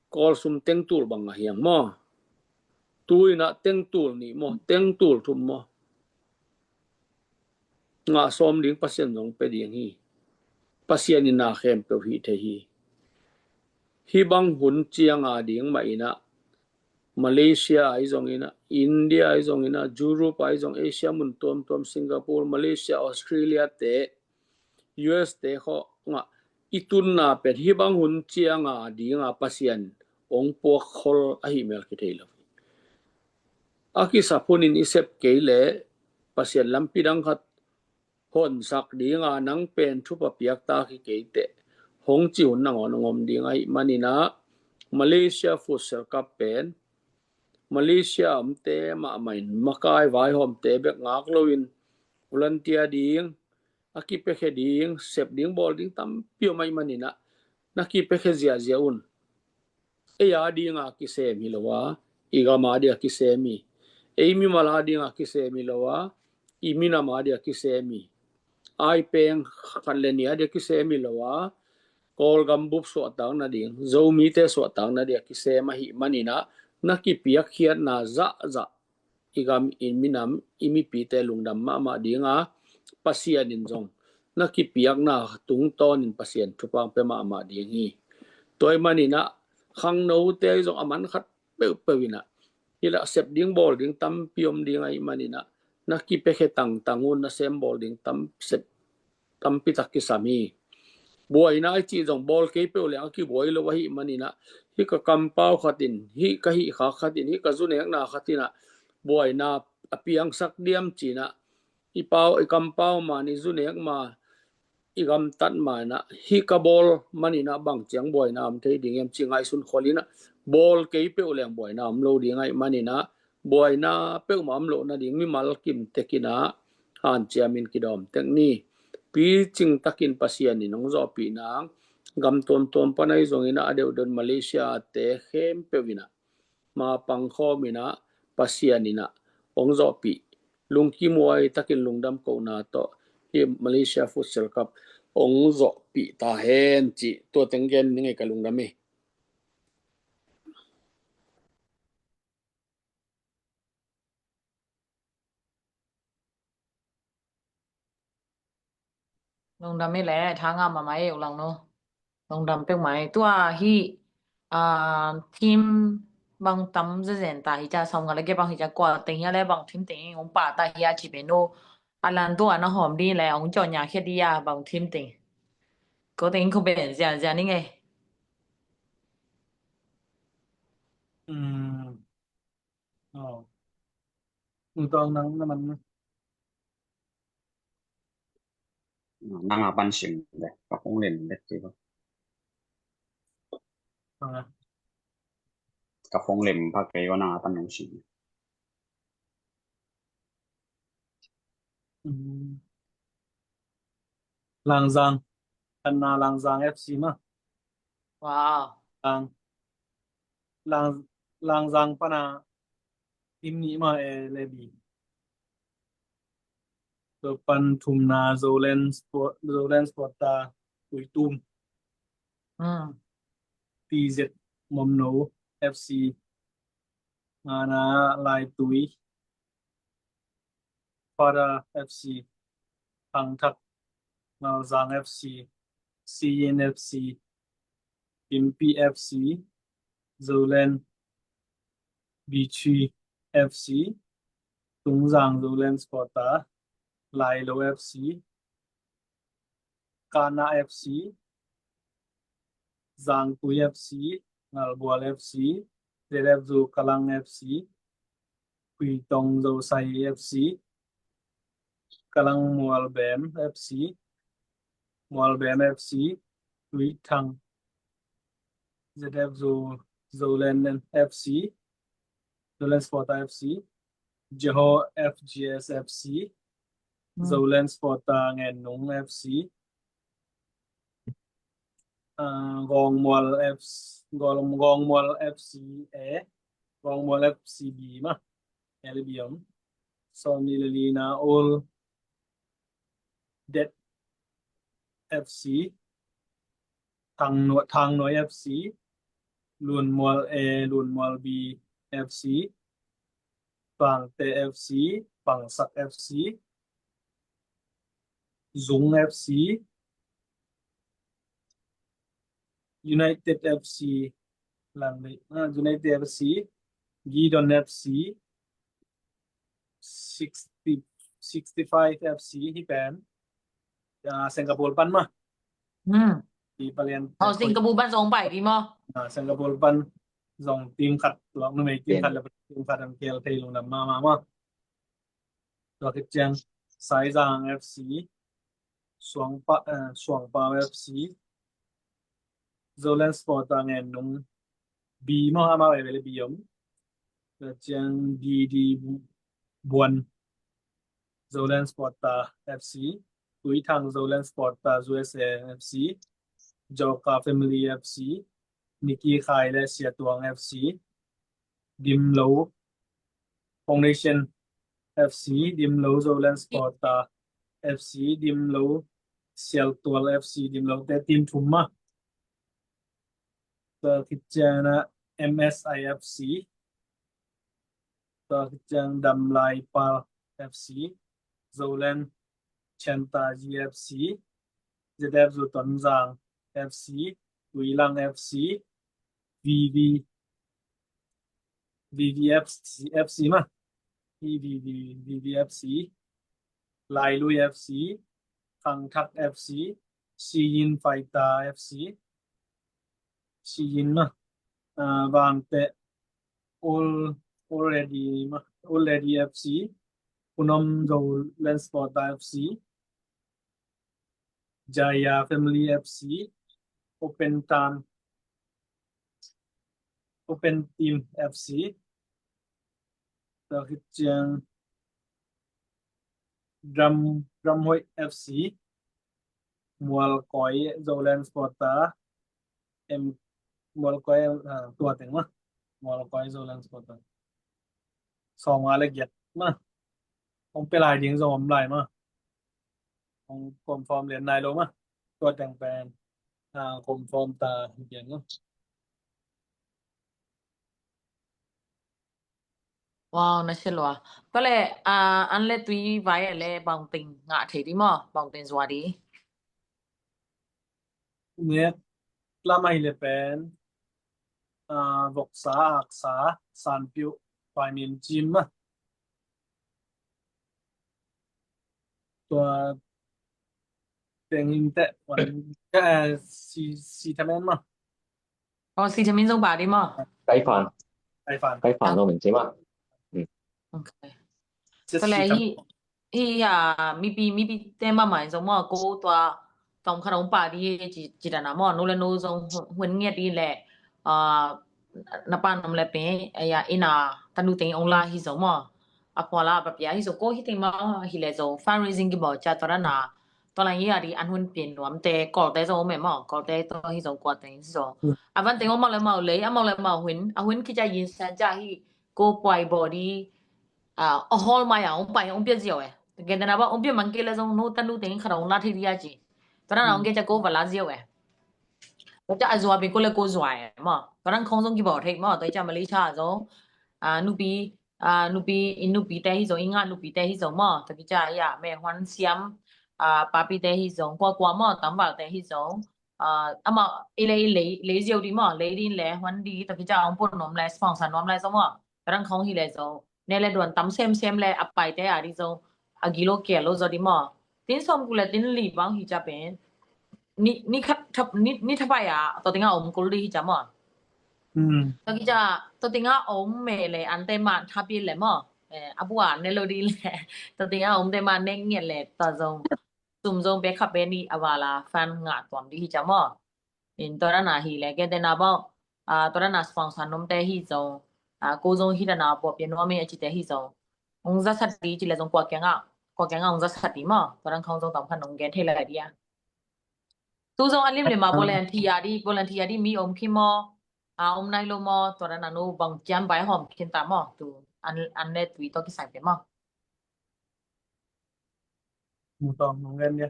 Kawlsum tengtul bang a hi hang maw? Tu-in ah tengtul nih maw, tengtul thum maw, ngah sawm ding Pasian zong pia ding hi. Pasian in na khempeuh hih thei hi. Hih bang hun ciang a ding mah in ah Malaysia ahi zongin ah, India ahi zongin ah, Europe ahi zong, Asia mun tuamtuam, Singapore, Malaysia, Australia te, U S te khawng ah i tunna pen hih bang hun ciang a ding a Pasian hong puak khol ahih mel kithei lo. A kisap hunin i sep kei leh Pasian lampi dang khat honsak ding a, nang pen thupha piak ta hi kei teh, hong ci hun nangawn hong om ding ahih manin ah, Malaysia Futsal Cup pen Malaysia omte mahmah in, makai vaihawmte bek ngak loin, volunteer ding, a kipiakhia ding, sep ding, bawl ding tampi om ahih manin ah, na kipiakhia ziahziah un. Ei a ding a kisem hi lo a, i gam a ding a kisem hi. Ei mimal a ding a kisem hi lo a, i minam a ding a kisem hi. Ai peng khat le nih a ding a kisem hi lo a, Kawlgam bup suahtak nading, Zomite suahtak nading a kisem ahih manin ah, na kipiakkhiatna zahzah i gam, i minam, i mipite lungdam mahmah ding a, Pasian in zong na kipiakna tungtawnin Pasian thupha pia mahmah ding hi. Tua ahih manin ah, khangnote zong a man khat peuhpeuh in ah, hi lah sep ding, bawl ding tampi om ding ahih manin ah, na kipiakhia tangtang un, na sem bawl ding tam, sep tampi tak kisam hi. Buaina i cih zong bawl kei peuh leng a kibuai lo ahih manin ah, hih ka kampau khat in, hih ka hih khak khat in, hih ka zu nekna khat in ah buaina a piangsak diam ci-in ah, i pau, i kampau man, i zu nek man, i gamtat ma inah, hih ka bawl man inah bang ciang buaina om thei ding hiam ci ngaihsun khol inah, bawl kei peuh leng buaina om lo ding ahih man inah, buaina peuhmah om loh nading mimal kim tek inah hanciamin kidawm tek ni. Picing takin Pasian in hong zawhpih nang, gam tuamtuam pan ahi zongin a deuhdeuh Malaysia te khempeuh inah mapang khawm inah Pasian inah hong zawhpih, lungkimhuai takin lungdam kohna tawh hih Malaysia Futsal Cup hong zawhpih ta hen cih tua teng gen ning ei, ka lungdam hi. Lungdam hi leh, tha ngam mahmah ei, u Langnu. Lungdam peuhmah ei. Tua hih, ah, team bang tam zenzen ta hi cia, sawmnga le giat bang hi cia, kua teng hia leh bang team teng hong pha ta hia ci pen uh. A lan tua na hawm ding leh hong ciawh nya khia ding a, bang team teng. Ko teng ko ben zianzian ning ei. Hmm. Oh. Ung tawng nang na man na. Nang a pan sim le, ka phone lem le ti ko. Ah. Ka phone lem pha kei ko, nang a pan nong sim. Hmm. Langzang. Kan na Langzang F C mah. Wow. Lang, Lang, Langzang pana team nih mah, A le B. Tua pan thumna Zoland Sport, Zoland Sport ta Tuitum. Hmm. T Z Momno F C. Ngana Laitui. Father F C, Thangthak, Ngalzang F C, Siyin F C, Pimpi F C, Zoland, Bichi F C, Tungzang Zoland Sport ta, Lailo F C, Kana F C, Zangtui F C, Ngalbual F C, Z F Zu Kalang F C, Kuitong Zosai F C, Kalang Mualbem F C, Mualbem F C, Tuithang, Z F Zu Zoland F C, Zoland Sport F C, Johor F G S F C, hmm, Zoland Sport Ngennung F C, ah, Gawngmual F C, Gawng-, Gawngmual F C A, Gawngmual F C B mah, L B om. Sawmnih le lina Old Dead F C, Thang Nuai, Thang Nuai F C, Lunmual A, Lunmual B F C, Pangte F C, Pangsak F C, Zung F C, United F C, Lang, ah, United F C, Gideon F C, sixty, sixty-five F C, hih pen, ah, Singapore pan mah. Hmm. Hih palian. Oh, Singapore pan zong pai ding maw? Ah, Singapore pan zong team khat, lawk numei team khat le team khat an khel thei lungdam mahmah maw. Tua khit ciang Saizang F C, Suangpa, eh, Suangpau F C, Zoland Sport Ngennung B maw, amau A le B om. Tua ciang D D Buan, Zoland Sport F C, Tuithang Zoland Sport U S A F C, Joka Family F C, Nicky Khai le Siatuang F C, Dimlo Foundation F C, Dimlo Zoland Sport F C, Dimlo Sialtual F C, Dimlo te team thum mah. Tua khit ciang ah M S I F C, tua khit ciang Damlai Pal F C, Zoland Chanta G F C, Z F Zu Tonzang F C, Tuilang F C, V V, V V F C, F C mah, V V, V V F C, Lailui F C, Khangthak F C, Siyin Fighter F C, Siyin mah, ah, Vangteh Old, Old Ready mah, Old Ready F C, Phun Om Zoland Sport F C, Jaya Family F C, Open Team, Open Team F C, tua khit ciang Drum, Drum Hoih F C, Mualkoi Zoland Supporter, em, Mualkoi, ah, tua teng mah. Mualkoi Zoland Supporter. Sawmnga le giat mah. Hong pia lai ding zong om lai mah. Hong confirm lian nai lo mah. Tua teng pen, ah, confirm ta hi pian mah. Wow, na sia lua. Tua le, ah, an le tui vai le bangteng ngah thei di maw, bangteng zua di. Net lam ahi le pen, ah, voksa, aksa, sanpiuh, paimim cim mah. Tua teng in teh, wan, eh, si, si tamen mah. Oh, si tamen zong ba di maw. Kaifan. Kaifan. Kaifan zong min cim mah. Ok. Tua le hi, hi a, mipi, mipi te mahmah in zong maw, ko tua, tua om khat om pah di hi ci, ci dan a maw, no le no zong hun, hun ngiat di le, ah, na pan om le pe, a ya, ina, tanu teng ong la hi zong maw. A pua la, a papia hi zong ko hi teng maw, hi le zong, fundraising kibawl ca tua dan a, tua la hi a di an hun pin nuam te, kol te zong om e maw, kol te tua hi zong kua teng hi zong. A van teng om maw le maw le, a maw le maw hun, a hun ki ca yin san ca hi, ko puai bawl di, ah, a hawl mai a, ong pai, ong pia ziau e. Gen te na ba, ong pia man kei le zong, no, tanu teng khat ong la thei di a ci. Tua dan a ong gen ca ko va la ziau e. Tua ca a zua pen ko le ko zua e, maw. Tua dan khong zong kibawl thei, maw. Tua ca Malaysia zong, ah, nupi, ah, nupi, i nupi te hi zong, i ngah nupi te hi zong, maw. Tua ki ca, ya, me huan siam, ah, papi te hi zong, kua kua, maw, tamval te hi zong. Ah, amau, i le, i le, le ziau di maw, le di le, huan di, tua ki ca ong pun nuam le, sponsor nuam le zong maw. Tua dan khong hi le zong. Ne le duan tam semsem le a paite a di zong a gilo kia lo zaw di maw. Tin sawm ku le tin li bang hi ca pen. Ni, ni khat thap, ni, ni thapai a, tua tinga om kul di hi ca maw. Tua ki ca, tua tinga om me le an te ma thapi le maw. Eh, a bua ne lo di le. Tua tinga om te ma ne ngiat le, tua zong. Sum zong pe kha pe ni a vala fan nga tuam di hi ca maw. In tua dan a hi le, gen te na bang, ah, tua dan a sponsor nuam te hi zong, ah, ko zong hi dan a pua pia nuam e a ci te hi zong. Ong za sat di ci le zong kua kiang a, kua kiang a ong za sat di maw, tua dan khong zong tam khan ong gen thei lai di a. Tu zong a lim le ma volunteer di, volunteer di mi om khin maw, ah, om nai lo maw, tua dan a no bang ciam bai hawm khin ta maw, tu an, an le tui tua kisai pe maw. Mu tawng nong gen dia.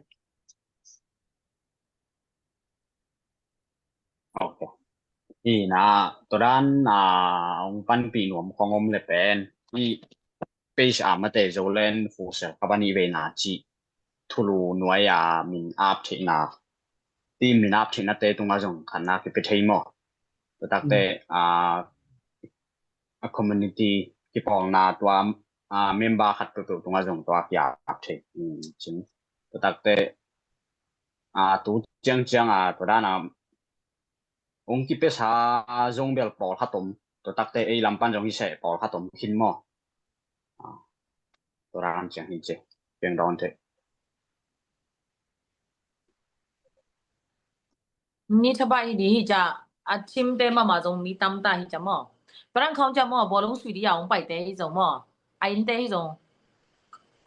Ok. Hi na, tua dan, ah, ong panpih nuam khong om le pen. Hi page a mate Zoland Futsal Club a nih veina ci thulu nuai a min ap theihna. Team min ap theihna te tunga zong khanna kipia thei maw. Tua tak te, ah, a community kipawlna tua, ah, member khat tutu tunga zong tua kiap thei. Um, cin. Tua tak te, ah, tu ciangciang, ah, tua dan a, ong kipesa zong bel pawlkhat om. Tua tak te ei lam pan zong i seh pawlkhat om khin maw. Ah, tua dan ciang hi ci. Piang dawn te. Ni thapai hi di hi ca, a team te mahmah zong mi tam ta hi ca maw. Tua dan khong ca maw, bawlung sui di a ong pai te hi zong maw. A inn te hi zong.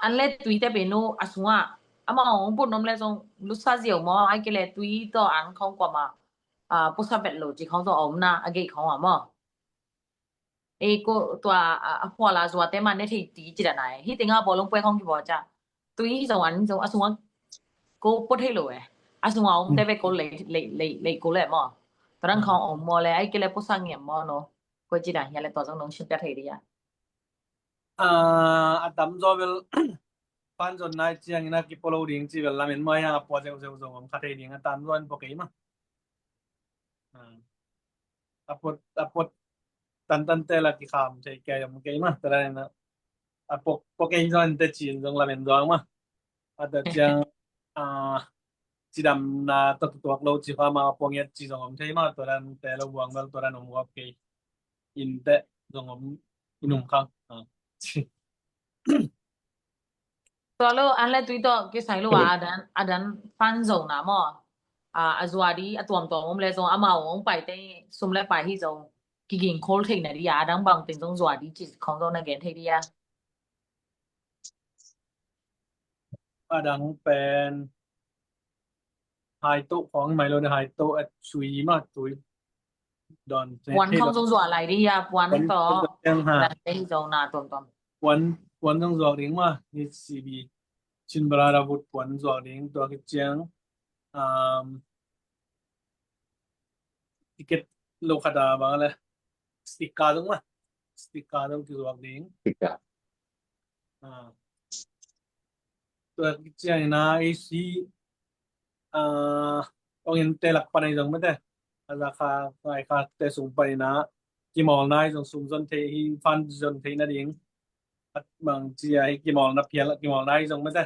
An le tui te pe nu a sungah. Amau ong put nuam le zong lusa ziau maw, ai ke le tui tawh an khong kua ma. Ah, pusa vet lo ci khong zong a om na, a gei khong a maw. Ei ko tua, a, a pua la zua te ma ne thei ti ci dan ai. Hi tenga bawlung puai khong ki bawl ca. Tui hi zong an zong a sungah ko pua thei lo e. A sungah om te ve ko lei, lei, lei, lei ko le maw. Tua dan khong om maw le, ai ke le pusa ngiam maw no. Ko ci dan hia le tua zong nong sim pia thei di a. Ah, a tam zaw bel pan zon nai ciangin a kipua lo ding ci bel lamen maw, a pua zeu zeu zong om kha thei ding a, tam zaw in pua kei mah. Ah. A pua, a pua tantan te la kikham thei kei om kei mah. Tua dan a pua, pua kei zong te cin zong lamen zong mah. A tua ciang, ah, cidamna tawh tuak lo ci kha ma pua ngiat ci zong om thei mah. Tua dan te lo buang bel tua dan om guap kei. Inn te zong om, inn um khang. Ah. Tua lo an le tui tawh kisai lo a, a dan, a dan fan zo na maw. A, a zuah di a tuamtuam om le zong amau hong paite sum le pai hi zong kiging khol theihna di a, a dang bang teng zong zuah di ci khong zong na gen thei di a. A dang pen hai toh khong mai lo de, hai toh a sui ma tui. Don puan khong zong zuah lai di a, puan tawh. Puan zong zuah ding ma, ni sibi. Chin brotherhood puan zuak ding tua kiciang, um, ticket lo khat a bang le sticker zong ma, sticker zong kizuak ding. Sticker. Ah. Tua kiciang ina isi, ah, ong in te lak panai zong mete. Aza kha ngai kha te sung panina kimawlna hi zong sum zon thei hi, fan zon thei nading. Bang cia hi kimawlna phial, kimawlna hi zong mete.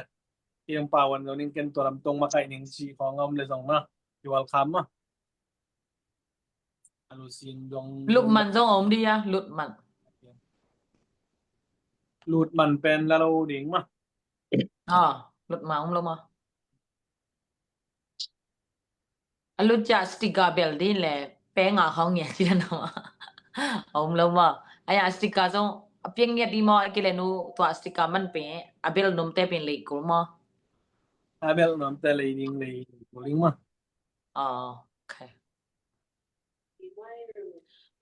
Kiang pawan zong ning ken tua lam tong makaih ning ci khong om le zong na. Kiwal kham ma. Alu sin zong lupman zong om dia, lupman. Lupman pen la lo ding ma. Ah, lupman om lo ma. A lut ciah sticker bel din le peng a khong ngiat ci dan a om lo maw? Aya sticker zong a piang ngiat di maw? A kile nu tua sticker man pe a bel nom te pin lei kul maw? A bel nom te lei ding lei kul ding maw? Oh, okay.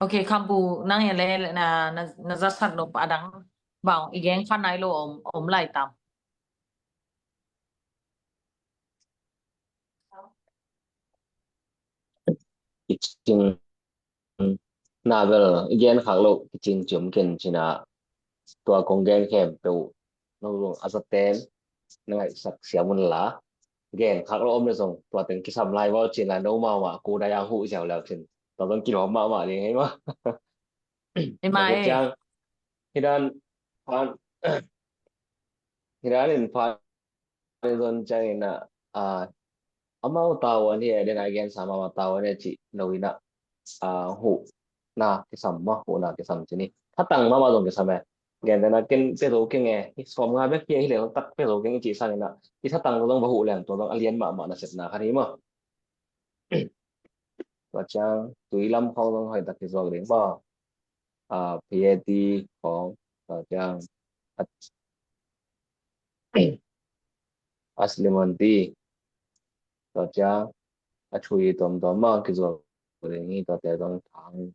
Okay, Khampu nang ya le na na na zasat lo pa dang bang i geng khan nai lo om om lai tam. Kicing na bel i gen khak loh kicing ciom ken cina tua kong gen khempeuh no zong a zaten na ngaihsak siam un la gen khak loh om le zong tua teng kisam lai vo cin la no mahmah ku dai a huh ziau leu cin tua zong kilawm mahmah ding hei ma. Hi dan phan hi dan in phan zon ciangin ah, ah, amau tau an hi eh, den a gen sa mama tau an hi eh, cih lo in ah, ah, huh na kisam ma, huh na kisam cini. Thatang mama zong kisam eh. Gen den a ken pe zo keng eh, hi som nga bek hi eh, hi le tak pe zo keng i cih sang in ah, i thatang zong va huh leng tua zong a lian mahmah na sepna khan hi ma. Tua ciang tui lam khong zong hoi tak hi zuak ding ma. Ah, P A T khong, tua ciang a, a slimanti, tua ciang a thui tuamtuam mang kizuak ding hi, tua te zong thang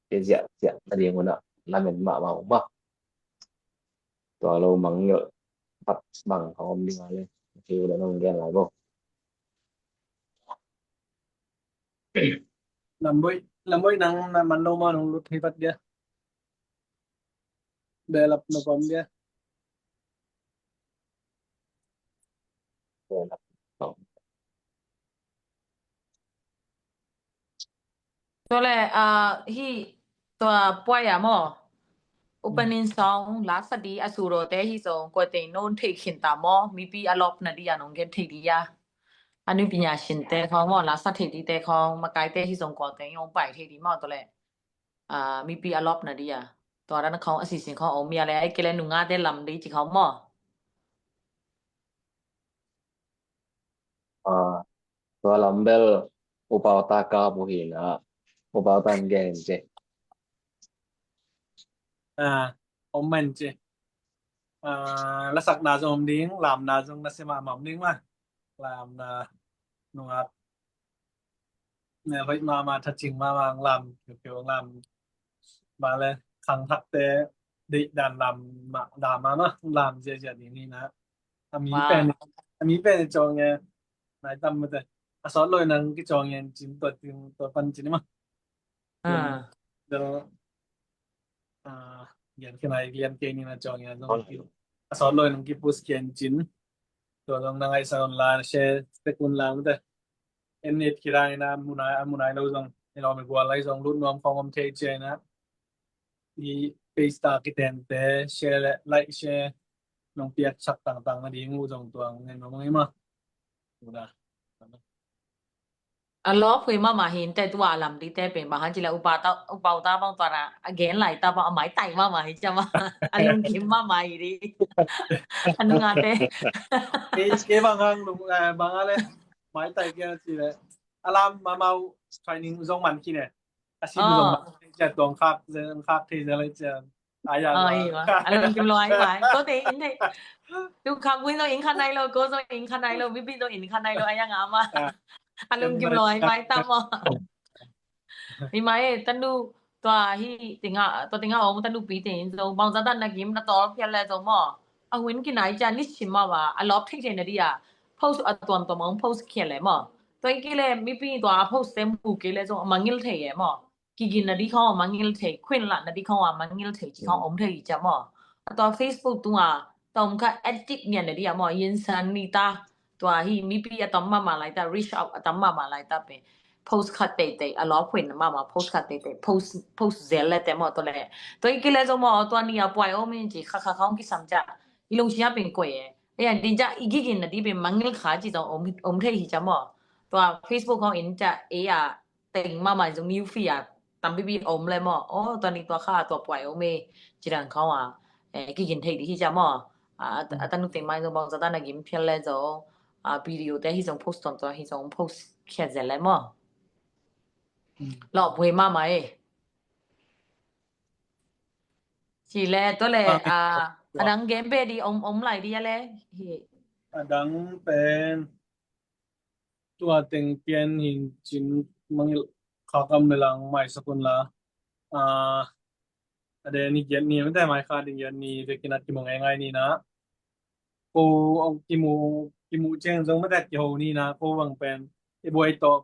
te ziahziah a ding hunah lamen mahmah uh ma. Tua lo mang ngiolh pat bang khong om ding a le. Hi uh le nong gen lai bo. Lamboi, lamboi nang na man lo ma nong lut hi pat dia. Belap na pam dia. Tua le, ah, hi tua puai a maw. Upanin song la sadi a suro te hi zong kua te non thei khin ta maw. Mipi a lop na di a nong gen thei di a. A nui pinya sin te khong maw, la sa thei di te khong, makai te hi zong kua te yong pai thei di maw tua le. Ah, mipi a lop na di a. Tua dan khong a sisin khong om ya le, ai kele nunga te lam di ci khong maw. Ah, tua lam bel upau ta ka bu hi na, upau tan gen ci. Ah, om man ci. Ah, lasakna zong om ding, lamna zong na sema mam ding ma. Lamna nungak. Ne hoih mama, thacing mama, lam, piu piu lam. Ba le, khang thak te, di dan lam ma, da mama, lam zia zia ding ni na. A mi pen, a mi pen cawng e, nai tam mate. A sawt loi nang ki cawng e, cin tua ting, tua pan cin ma. Ah. Del, ah, yan kena yan keni na cawng e, zong ki. A sawt loi nang ki pus kian cin. Tua zong nang ai sa on la, share, te kun la mate. En nit ki rang ina munai, a munai lo zong. Ina mi gual lai zong, lut nuam khong om thei cia ina. I page ta ki ten te, share le, like, share. Nong piak sak tang tang na ding u zong tuang, ngen mong ima. Uda. A lawp huai mahmah hi inteh, tua a lam dingte pen bang hang hiam cih leh U Pa ta, U Pa U ta bang tua na a gen lai ta bang a maitai mahmah hi ciang mah. A lungkim mahmah hi ding. A nungate. Kei, kei bang hang lung, eh, bang a leh maitai kia cih leh a lam mahmah uh training zong man khin e. A sim zong man khin e, tua hong khak, hong khak thei zel lai ciang. Ai ya, a lungkim lua ai mai. Ko te inn thei. Tu khak win zong inn khan nai lo, ko zong inn khan nai lo, mipi zong inn khan nai lo, ai ya ngam a. A lungkim lua ai mai tam maw. Hi mai, tanu, tua hi, tinga, tua tinga om tanu pi te inn zong, bang zah dan na gim na tawl phial le zong maw. A hun kinai ciang ni sim maw ba, a lawp thei thei na ding a. Post a tuamtuam a hong post khial le maw. Tua hi kei leh mipi tua a post te mu kei leh zong a mangngilh thei e maw. Kigin na ding khawng a mangngilh thei, khuin lah na ding khawng a mangngilh thei cih khawng om thei hi ciang maw. A tua Facebook tung a, tua om kha addict ngian na ding a maw, yin san ni ta, tua hi mipi a tam mahmah lai ta, reach out a tam mahmah lai ta pen. Post khat teitei, a lawp huai mahmah, post khat teitei, post, post zel le te maw tua le. Tua hi kei leh zong maw, tua ni a puai om in ci, kha kha khawng kisam ciang. I lungsim a pen koih e. Ei a ding ciang, i kigin na ding pen mangngilh kha ci zong om, om thei hi ciang maw. Tua Facebook khawng in ciang, ei a, teng mahmah zong new feed a tampipi om le maw. Aw, tua ni tua kha tua puai om e, ci dan khawng a, eh, kigin thei ding hi ciang maw. A, a, a tanu teng mai zong bang zah dan a gim phial le zong, a, video te hi zong post tuamtuam hi zong post khiat zel le maw. Lawp huai mahmah e. Ci le, tua le, a, a dang gen beh ding om, om lai ding a le. Hi. A dang pen tua teng pian hi cin mangngilh kha kam le lang maisak un la. A, a de ni giat ni, mate mai kha ding giat ni, vekin at kimu ngeingai ni na. Ko, kimu, kimu ciang zong mate kiho ni na, ko bang pen, i buai tawh,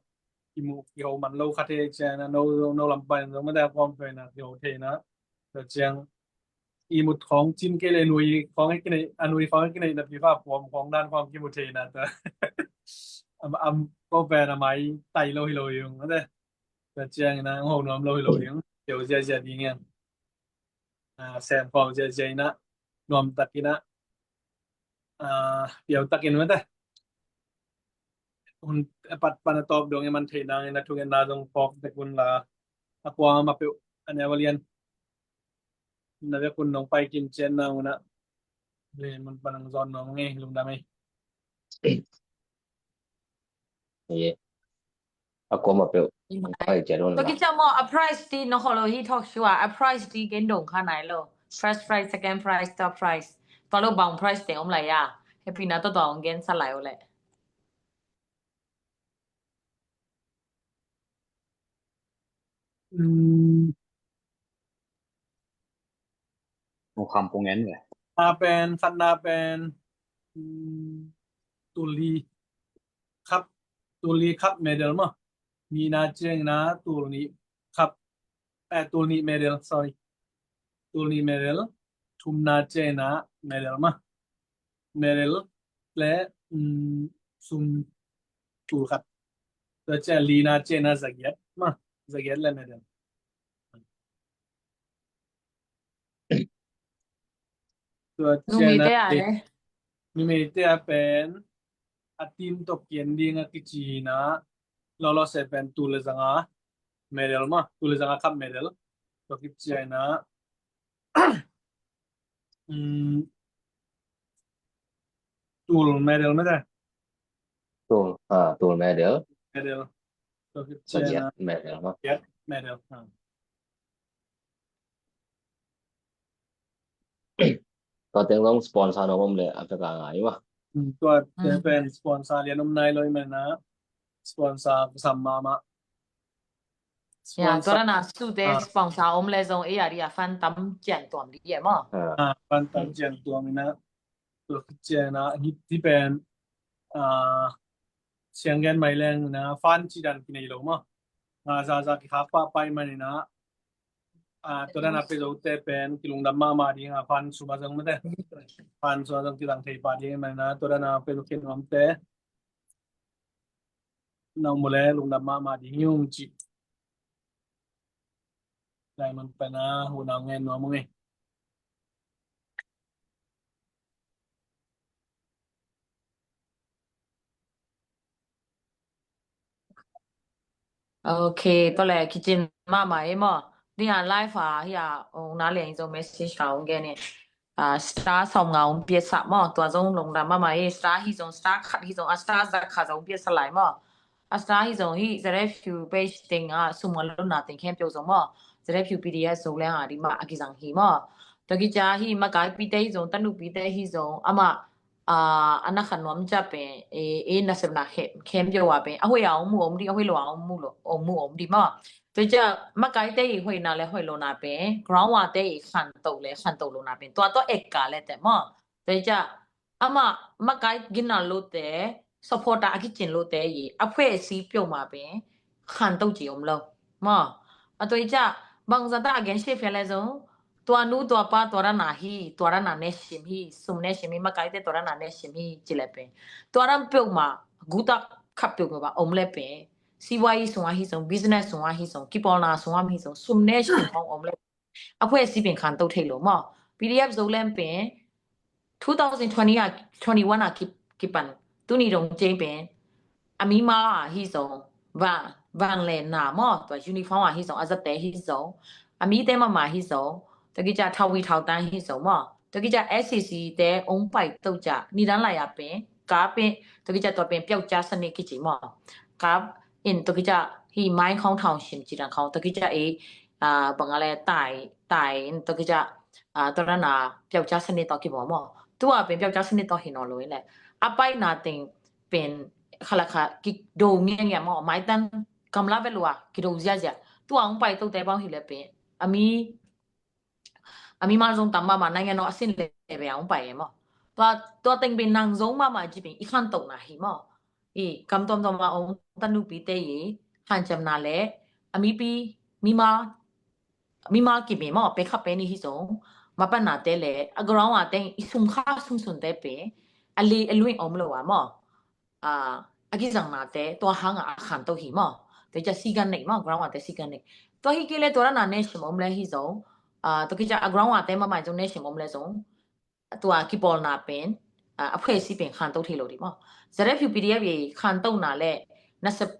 kimu, kiho man lo kha thei ciang na, no, no lam pan zong mate a kuam pen na, kiho thei na. Tua ciang, i mut khawng cin kei le nui khawng e kinei, a nui khawng e kinei na pi fa puam khawng dan khawng kimu thei na ta. Am, am, ko pen a maitai lo hi lo yung, mate. Tua ciang ina, ho nuam lo hi lo yung, keu ziazia ding yang. A, sem khawng ziazia ina, nuam tak ina, a, piau tak in mate. Hun a pat pan a tawp dong i man thei nang ina thungen na zong phawk tek un la. A kuamah peuh a neu a lian. Na vek un nong pai kim cian na un a. Le man pan ang zon nong ngei lungdam ei. Ye. A kuamah peuh. Ai, cia dong. Tua kici maw, a price ti no holo hi talk show a, a price ti gen dong kha nai lo. First prize, second prize, third prize. Tua lo bang prize te om lai a. Happy na tua tua ong gen sa lai o le. Hmm. Ong kham pung en ve. Na pen, khat na pen, hmm, tul li khap, tul li khap medal maw. Ni na ciang na tul ni khap, eh, tul ni medal, sorry. Tul ni medal, thum na ciang na medal maw. Medal le, mm, sum tul khat. Tua ciang li na ciang na zagiat maw, zagiat le medal. Tua ciang na numei te a pen a team tawh kian ding a kici hi na, lawlaw se pen tul le zanga medal maw, tul le zanga khap medal. Tua kici na, mm, tul medal mate. Tul, ah, tul medal. Medal. Tua kici na medal maw. Medal. Tua teng zong sponsor nuam om le a pek a ngai mah. Tua teng pen sponsor lian om nai lo i mah na, sponsor sam mahmah. Ya, tua na sute sponsor om le zong ei a di a fan tam cian tuam di e maw. Fan tam cian tuam i na. Tua cian na hih ti pen, ah, siang gen mai leng na fan ci dan kinei lo maw. Nga zaza kikhak pahpah i mah ni na. Ah, tua dan a pe zo te pen kilungdam mahmah ding a, fan sum a zong mate. Fan sum a zong kizang thei pah ding i mah ni na. Tua dan a pe zo khin om te. Na um le lungdam mahmah ding hi ung ci. Lai man pen a hun a ngen nuam ung e. Ok, tua le kicin mahmah e maw. Ni a live a hi a ong na liang zong message a ong gen e. A star sawm nga ong piasa maw. Tua zong lungdam mahmah e. Star hi zong, star khat hi zong, a star za khat zong piasa lai maw. A star hi zong hi ZFU page teng a sum nga lona teng khempeuh zong maw. ZFU PDF Zoland a di mah a kizang hi maw. Tua kicia hi makaipite hi zong, tanupite hi zong, amah a na khan nuam cia pen e, e nasepna khempeuh a pen a huai a ong mu om di, a huai lo a ong mu lo, ong mu om di maw. Tua cia makaite i huaina le huai lona pen ground a te i khanto le khanto lona pen tua tua ekka le te maw. Tua cia amah makai gina lote, supporter a kicin lote i a phuai si peuhmah pen khanto ci om lo maw. A tua i cia bangzata a gen se fia le zong tua nu tua pa tua rana hi, tua rana nesim hi, sum nesim hi, makaite tua rana nesim hi ci le pen tua ran peuhmah gutak khat peuhmah ba om le pen siwai sungah hi zong, business sungah hi zong, kipawlna sungah hi zong, sum nesim hong om le a phuai si pen khanto thei lo maw. PDF Zoland pen two thousand twenty a, twenty-one a ki, kipan tuni dong ceng pen a mimal a hi zong, vang, vang le na maw, tua uniform a hi zong, a zate hi zong, a mite mahmah hi zong, tua kicia thawi thawtan hi zong maw. Tua kicia SCC te ong pai to cia nidan lai a pen ka pen tua kicia tua pen pyaukya sane kici maw. Ka in tua kicia hi mai khong thawng sim ci dan khong tua kicia e, a bang a le tai tai in tua kicia a tua rana pyaukya sane to kibaw maw. Tua pen pyaukya sane to hi naw lo in le a paina teng pen khalakha kido ngiangia maw, maitan kamla velua kido ziazia. Tua ong pai tote bang hi le pen a mi a mimal zong tam mahmah nai ngen naw a sin le ve a ong pai e maw. Tua, tua teng pen nang zong mahmah ci pen i khantohna hi maw. I kam tuamtuam a ong tanupite i hanciamna le a mipi mimal mimal kim e maw, pe kha pe ni hi zong mapanna te le a ground a teng i sumkha sumsun te pe a li a luing om lo a maw. A kizangna te tua hanga a khanto hi maw. Tua kicia sigan nei maw, ground a te sigan nei. Tua hi kei le tua rana nesim om le hi zong, tua kicia a ground a te mahmah zong nesim om le zong tua kipawlna pen a phuai si pen khanto thei lo di maw. ZFU PDF i khantona le nasep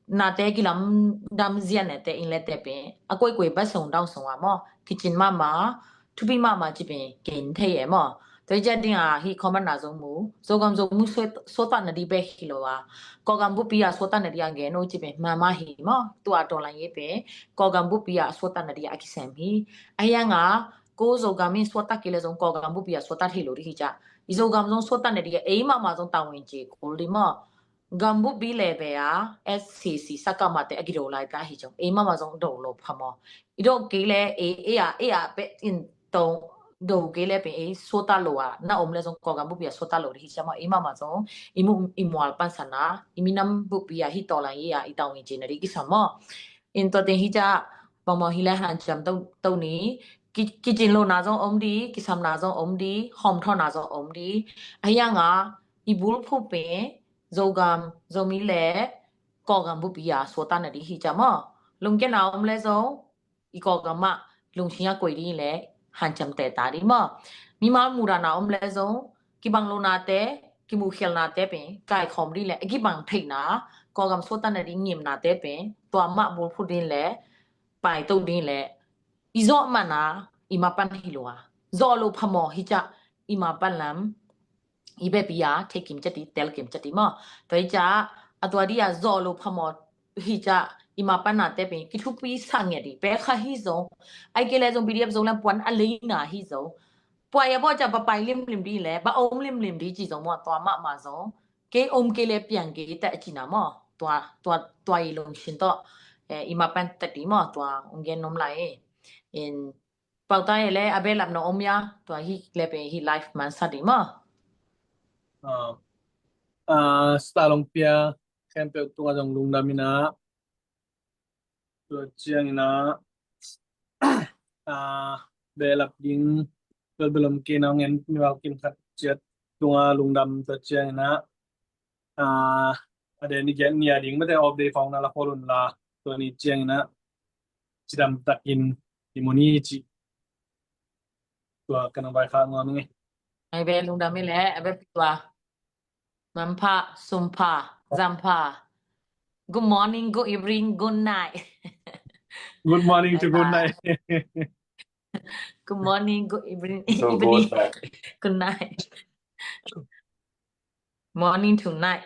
nate kilamdam zian nete in le te pen a koikoi bat song dang song a maw kicin mahmah thupi mahmah ci pen ken thei e maw. Tua i cia ding a hi comment na zong mu, Zogam zong mu suatah na di bek hi lo a, Kawlgam bupi a suatah na di a gen o ci pen mahmah hi maw. Tua tawlan ye pen Kawlgam bupi a suatah na di a kisem hi. A hiang a ko Zogam in suatah kei le zong Kawlgam bupi a suatah hi lo di hi cia. I Zogam zong suatah na di a ei mahmah zong tawin ci kul di maw. Gambupi le ve a SCC sakama te a kido lai ta hi zong ei mama zong do lo pha maw. I do kei le e e a e a pe in tong do kei le pe ei suata lo a na om le zong ko gambupi a suata lo hi cia maw. Ei mama zong i mu i mual pan sana i minam bupi a hi to lai i a i tawng i cina di kisa maw. In tua te hi cia bang maw hi le han ciam to ni. Kicin lo na zong om di, kisam na zong om di, hom tho na zong om di. A hiang a i bul phu pe Zogam, Zomi le Kawlgam bupi a suata na di hi cia maw. Lungkia na om le zong i Kawlgam mah lungsia koi di le hanciam te ta di maw. Mimal muda na om le zong kibang lo na te, kimu khial na te pen kai khawm di le kibang theih na Kawlgam suata na di ngim na te pen tua mah bul phut di le pai to di le i zawh mana i mapan hi lo a zawh lo phamaw hi cia i mapan lam i bepi a thei kim cati tel kim cati maw. Tua hi cia a tua di a zawh lo phamaw hi cia i mapan na te pen kithupi sa ngia di pe kha hi zo. Ai ke le zong PDF zong lam puan a lei na hi zo. Puai a baw cia ba pai limlim di le ba om limlim di ci zong maw tua mahmah zong kei om kei le piang kei ta a cina maw. Tua tua tua i lungsin tawh i mapan ta di maw tua ong gen nom lai. In Pauta e le a belap na om ia tua hi le pe hi life man sa di maw. Stalong pia khempeuh tunga zong lungdam ina tua ciang ina belap ding belbelom kei na ngen mimal kim khat ciat tunga lungdam tua ciang ina a den i gen ni a ding mate off day khawng na la kholun la tua ni ciang ina cidam takin i muni ci. Tua kana vai kha ngam nge. Ai be lungdam i le a be tua. Manpha, sumpha, zampha. Good morning, good evening, good night. Good morning to good night. Good morning, good evening, So evening, good, but good night. Morning to night.